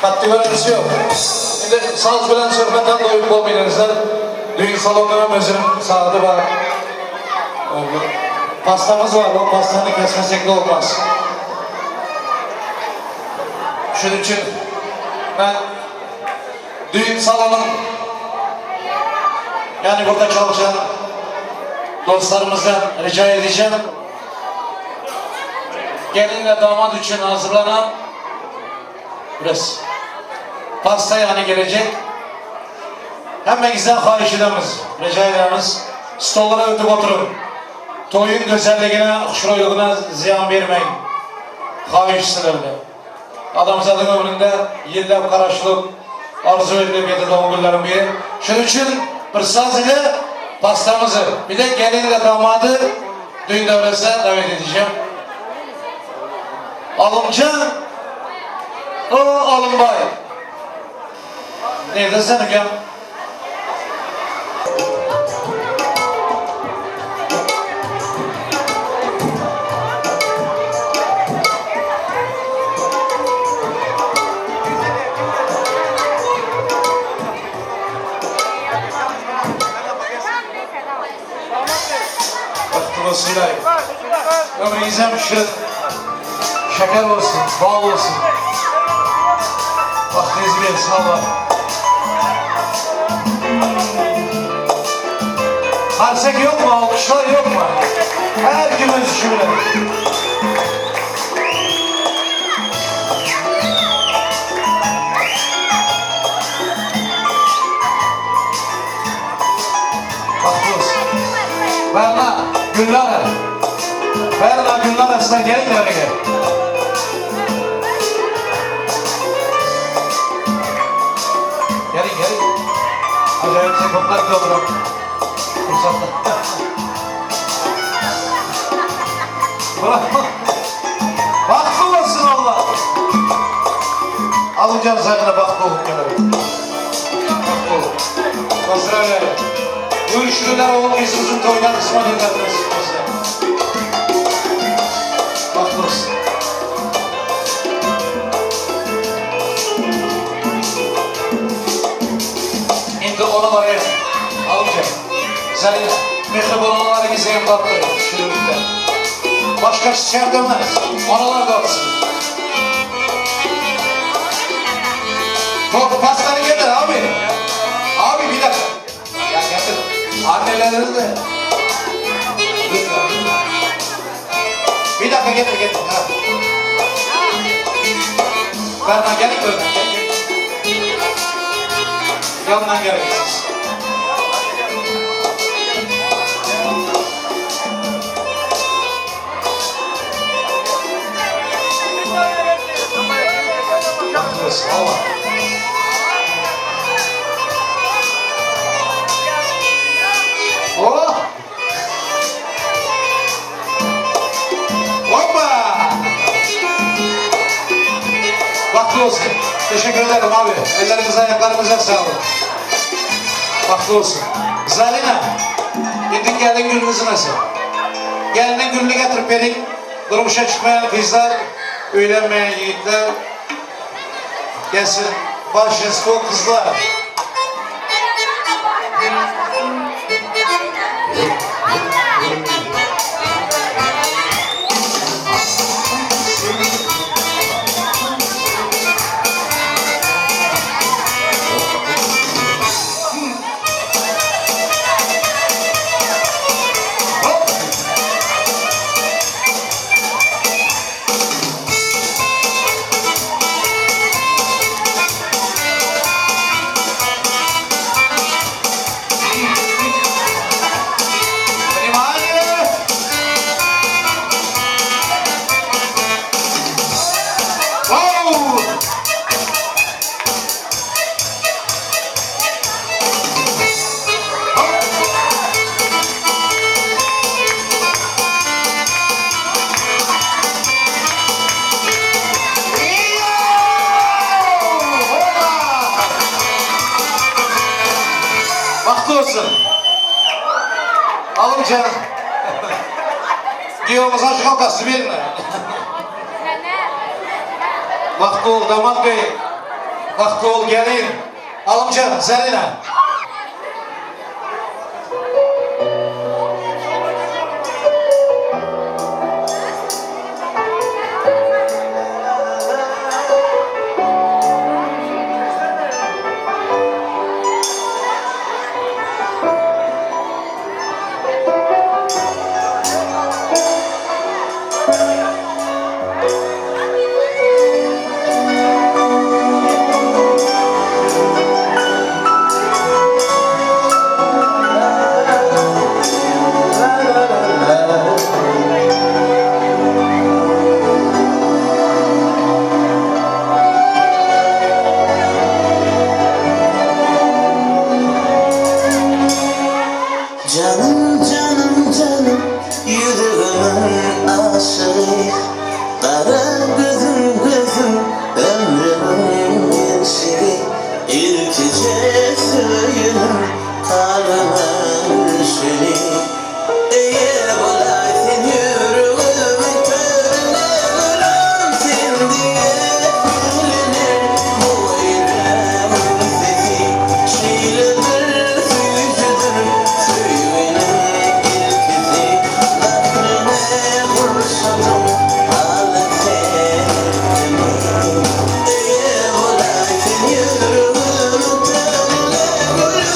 Katty görnüşi ýok. Indi saz bilen söhbetten doýup bolmaýarsylar. Düýn salonda hem özüniň saady bar. Pastamyz bar, o pastany kesmesek de olmaz. Şunuň üçin men düýn salonyň yani burada çalışan dostlarımızdan rica edeceğim. Gelin ve damat için hazırlanan biraz pasta yani gelecek. Hemmemizden xahiş edemiz, rica edemiz. Stollara ötüp oturun. Toyun güzelliğine, hoşroyluğuna ziyan vermeyin. Xahiş sizlerle. Adamzadın ömründe yıllar karaşlık, arzu edilip yedi doğum günlerin biri. Şunun için bir saz ile pastamızı, bir de gelin ve damadı düğün devresine davet edeceğim. Alımcan, o Alımbay. Nerede sen hocam? Bahtlı olsun Ömrünüze şirin, şeker olsun, bal olsun. Bahtınızı versin Allah. Harsek yok mu? Alkışlar yok mu? Her kim öz işi bilir. Bahtlı olsun. Berna, Gülnara. Berna, Gülnara sizler gelin de öyle gel. Gelin gelin. Acayip sekondlar gibi olurum. Fırsatta. Bravo. Bahtlı olsun Allah. Alıncan sakına bahtlı olun gelelim. Bahtlı olun. Pozdravljam. Görüşürler oğlum kızımızın toyuna kısmet ederdiniz. Bahtlı olsun. Indi onalar alınca. Senin mehriban onalarınızı emdatlı. Şirinlikte. Başka şert demez. Onalar da atsın. Top pastanı getir abi. Abi bir dakika. Ya getir. Anneleriniz de. Lütfen. Bir dakika getir getir. Ha. Berna gelin böyle. Gel, gel. Yandan gelin siz. Bahtlı olsun Allah. Oh! Hoppa! Bahtlı olsun. Teşekkür ederim abi. Ellerinize ayaklarınıza sağlık. Bahtlı olsun. Zalina, indi gelin gülünüzü nasıl? Gelinin gülünü getirip verin. Durmuşa çıkmayan kızlar, evlenmeyen yiğitler gelsin. Başınız kızlar. Olsun. Alınca Giyiyoruz aç kalkası verin. Bagtly bol damat bey. Bagtly bol gelin. Alymjan, Zarina. Janym janym janym ýüregimiň aşygy Gara gözüm gözüm ömrümiň gelşigi Ilkije söýenim kalbyma düşeni Eýe bolaý sen ýüregimiň törüne gülüm sen diýe gülüner bu ýüregimiň sesi Şeýle bir süýjüdir söýginiň ilkisi Mährine gurşadyň haly sertimi Eýe bolaý sen ýüregimiň törüne gülüm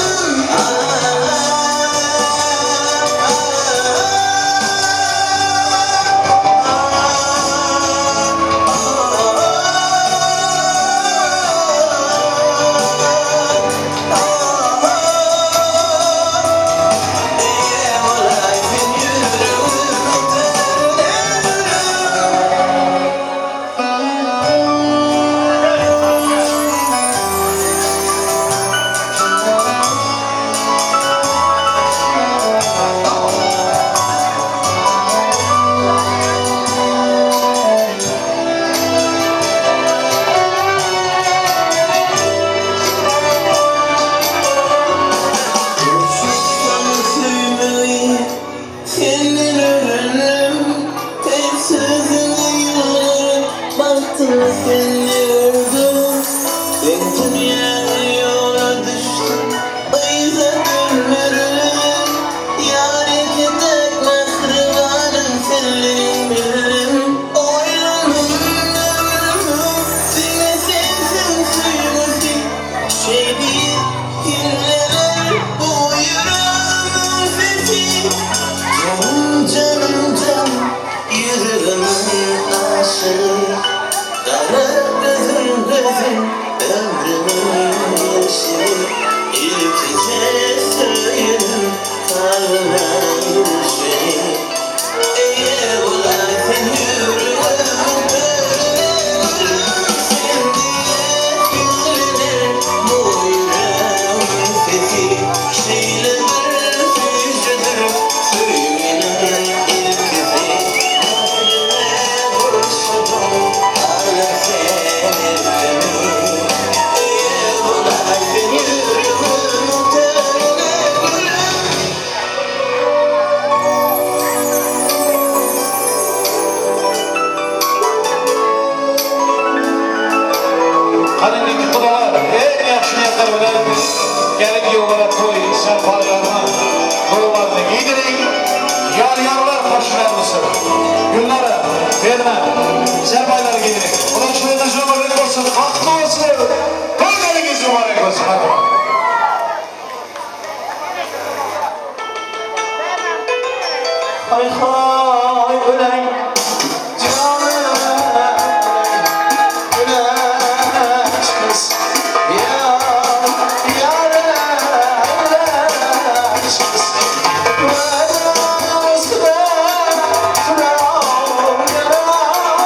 Söýmegi senden öwrendim Her sözüňe ýüwrülip bagtymy sende gördüm Ben dünýäde ýola düşdüm yza dönmerin Ýar eke-täk mähribanym senligin bildim Oýlandym ömrümiň diňe sensiň söýgüsi Şeý diýip hiňlener bu ýüregimiň sesi Janym janym janym ýüregimiň aşygy Gara gözüm gözüm ömrümiň gelşigi Ilkije söýenim kalbyma düşeni Eýe bolaý sen ýüregimiň törüne gülüm sen diýe hiňlener bu ýüregimiň sesi Şeýle bir süýjüdir söýginiň ilkisi Mährine gurşadyň hala sen erkimi Eýe bolaý sen ýüregimiň törüne gülüm. Hany indiki gudalar, iň ýagşy niýetler bilen gelin-giýewlere toý serpaýlaryny, toýlaryny giýdiriň. Ýar-ýarlar hoşmeýil bolsun. Gülnara, Berna, serpaýlary giýdiriň. Gudaçylygyňyz ömürlik bolsun, bagtly bolsun. Toýlaryňyz mübarek bolsun. Hadi bakalym. Haý-haý öleý janym öleý Güneş gyz ýar ýar güneş gyz Güneş gyz turan ýaram.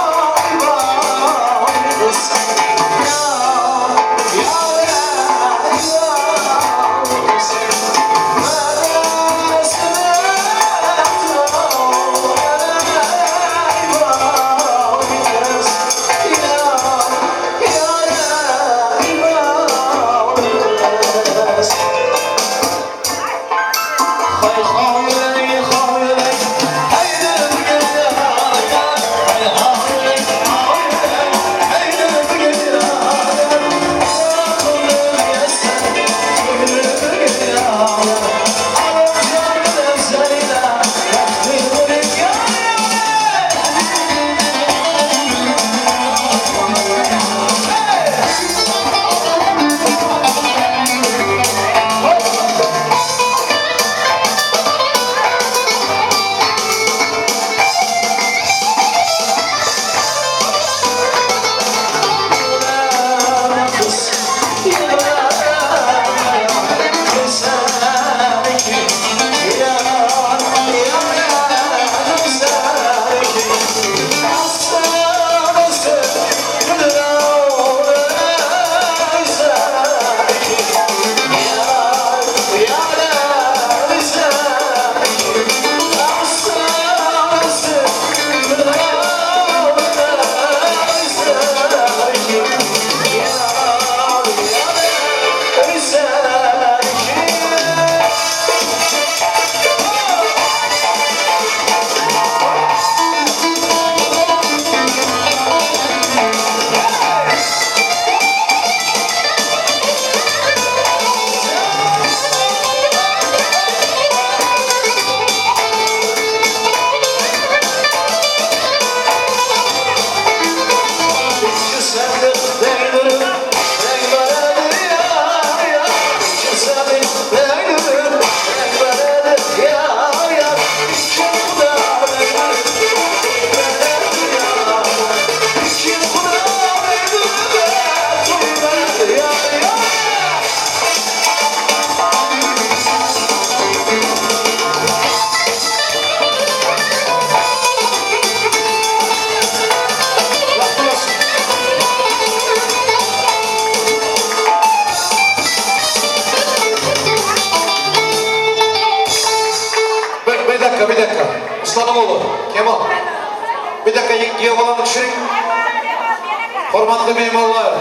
Hormatly myhmanlar,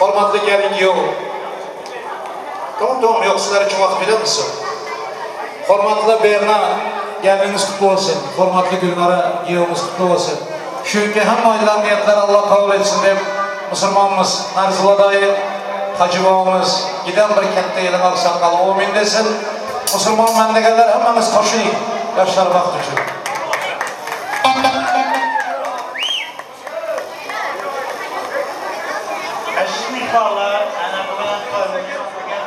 hormatly gelin giýew. Tamam tamam ýok sizler üçin wagt beremizsoň. Hormatly Berna gelniňiz gutly bolsun. Hormatly Gülnara giýewiňiz gutly bolsun. Şu günki hemme aýdylan niýetleri Allah kabul etsin diýip musurmanymyz Narzylla daýy, Hajy babamyz giden bir ketde ýeliň aksakgaly omyn desin. Musurman bendegenler hemmäňiz goşulyň ýaşlar bagt üçin. Eziz myhmanlar, ana bu bilen toýumyz bugün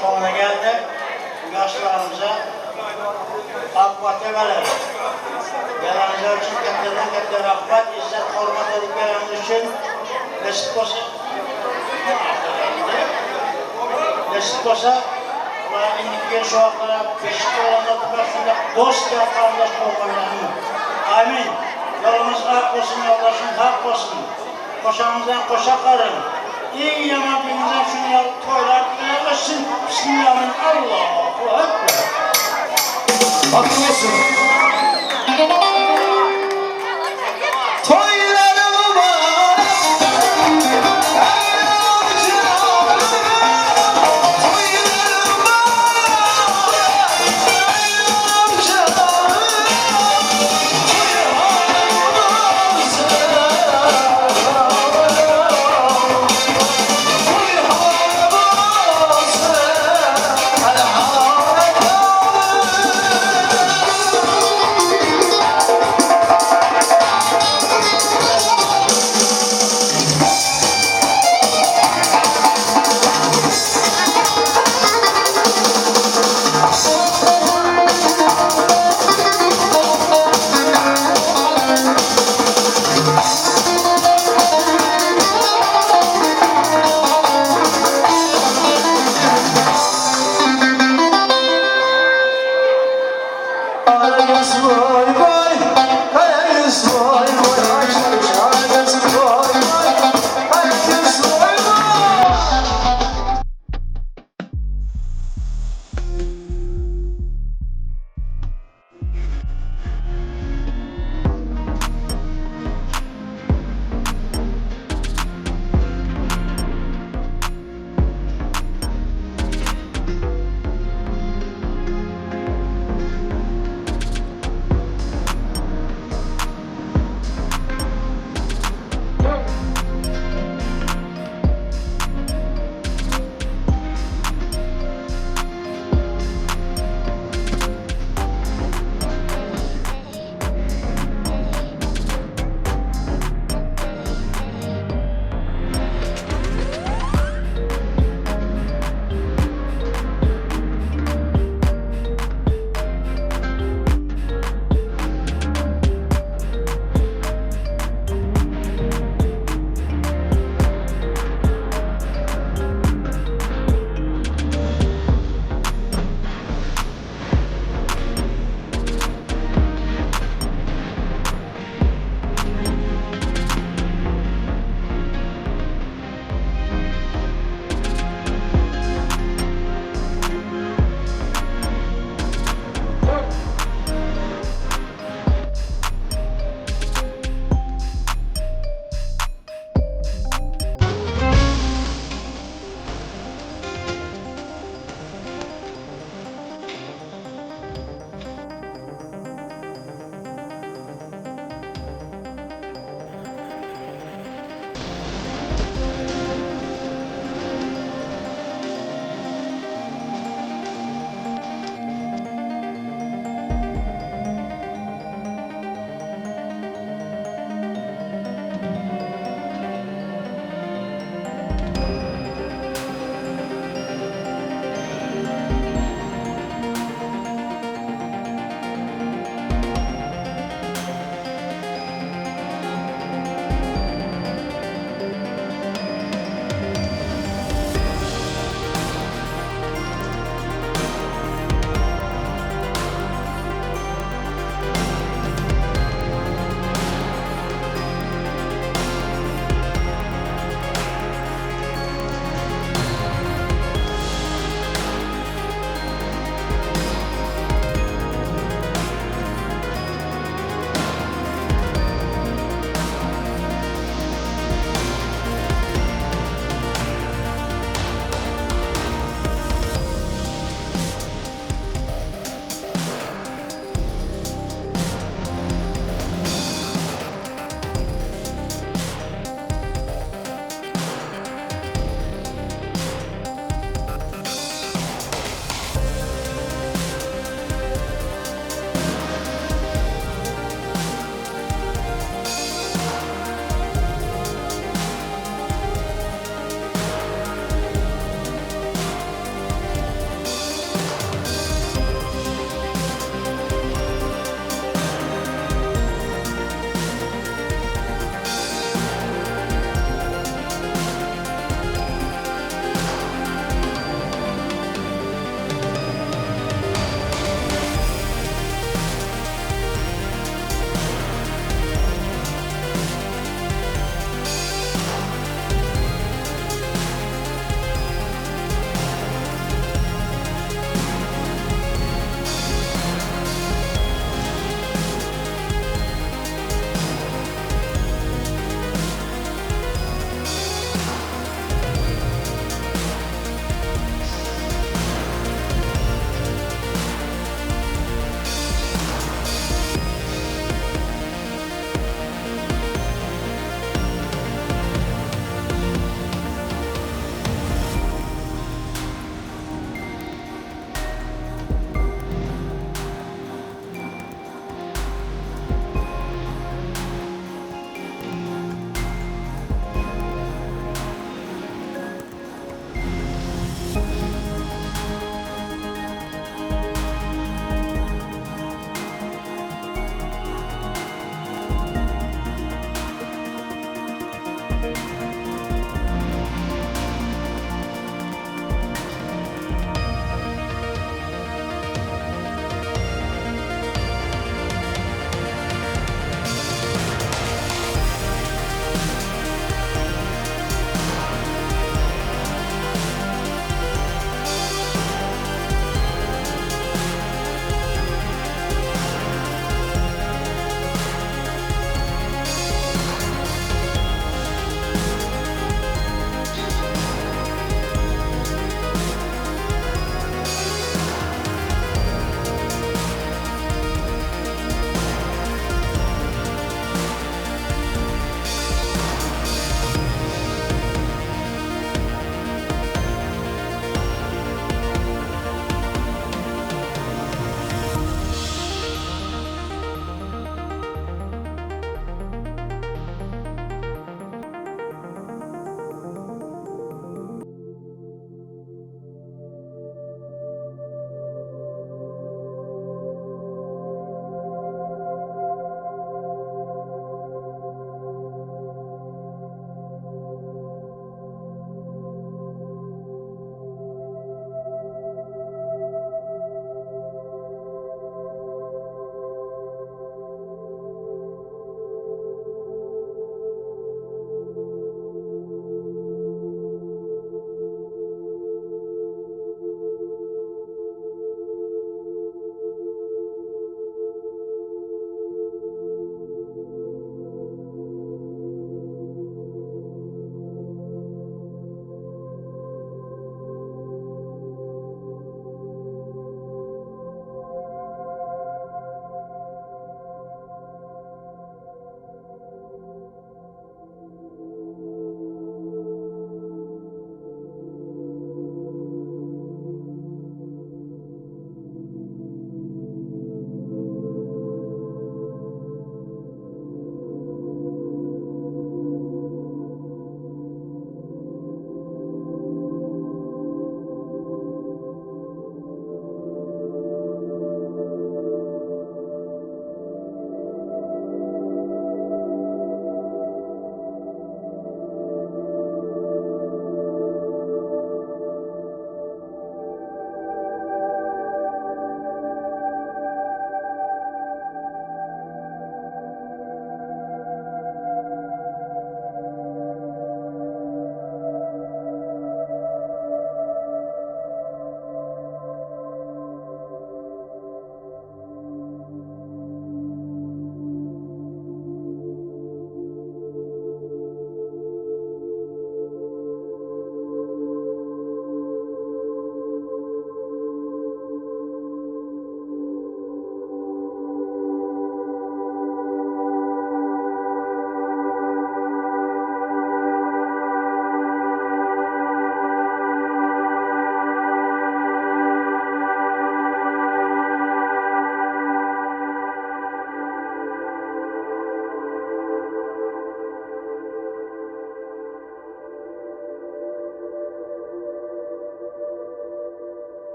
soňuna geldi. Bu ýaşlarymyza ak pata bereli. Geleniňiz üçin ketdeden ketde rahmat, izzet hormat edip geleniňiz üçin nesip bolsa nesip bolsa Bular indiki gelşi wagtlara beşik ýolunda tutar şunda dost ýa garyndaş bolmaly Amin. Ýolumyz ak bolsun ýoldaşyň hak bolsun. Goşaňyzdan goşa garyň. Iň ýaman günüňizem şunuň ýaly toýlar bilen ötsün. Bismillah amin Allahu Ekber. Bagtly bolsun. Toýlary mübarek.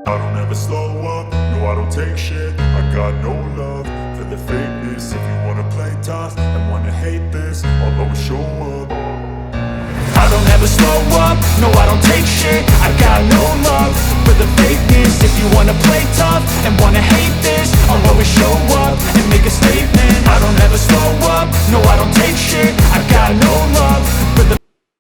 I don't ever slow up, no I don't take shit I got no love for the fakeness If you wanna play tough and wanna hate this I'll always show up I don't ever slow up, no I don't take shit I got no love for the fakeness If you wanna play tough and wanna hate this I'll always show up and make a statement I don't ever slow up, no I don't take shit.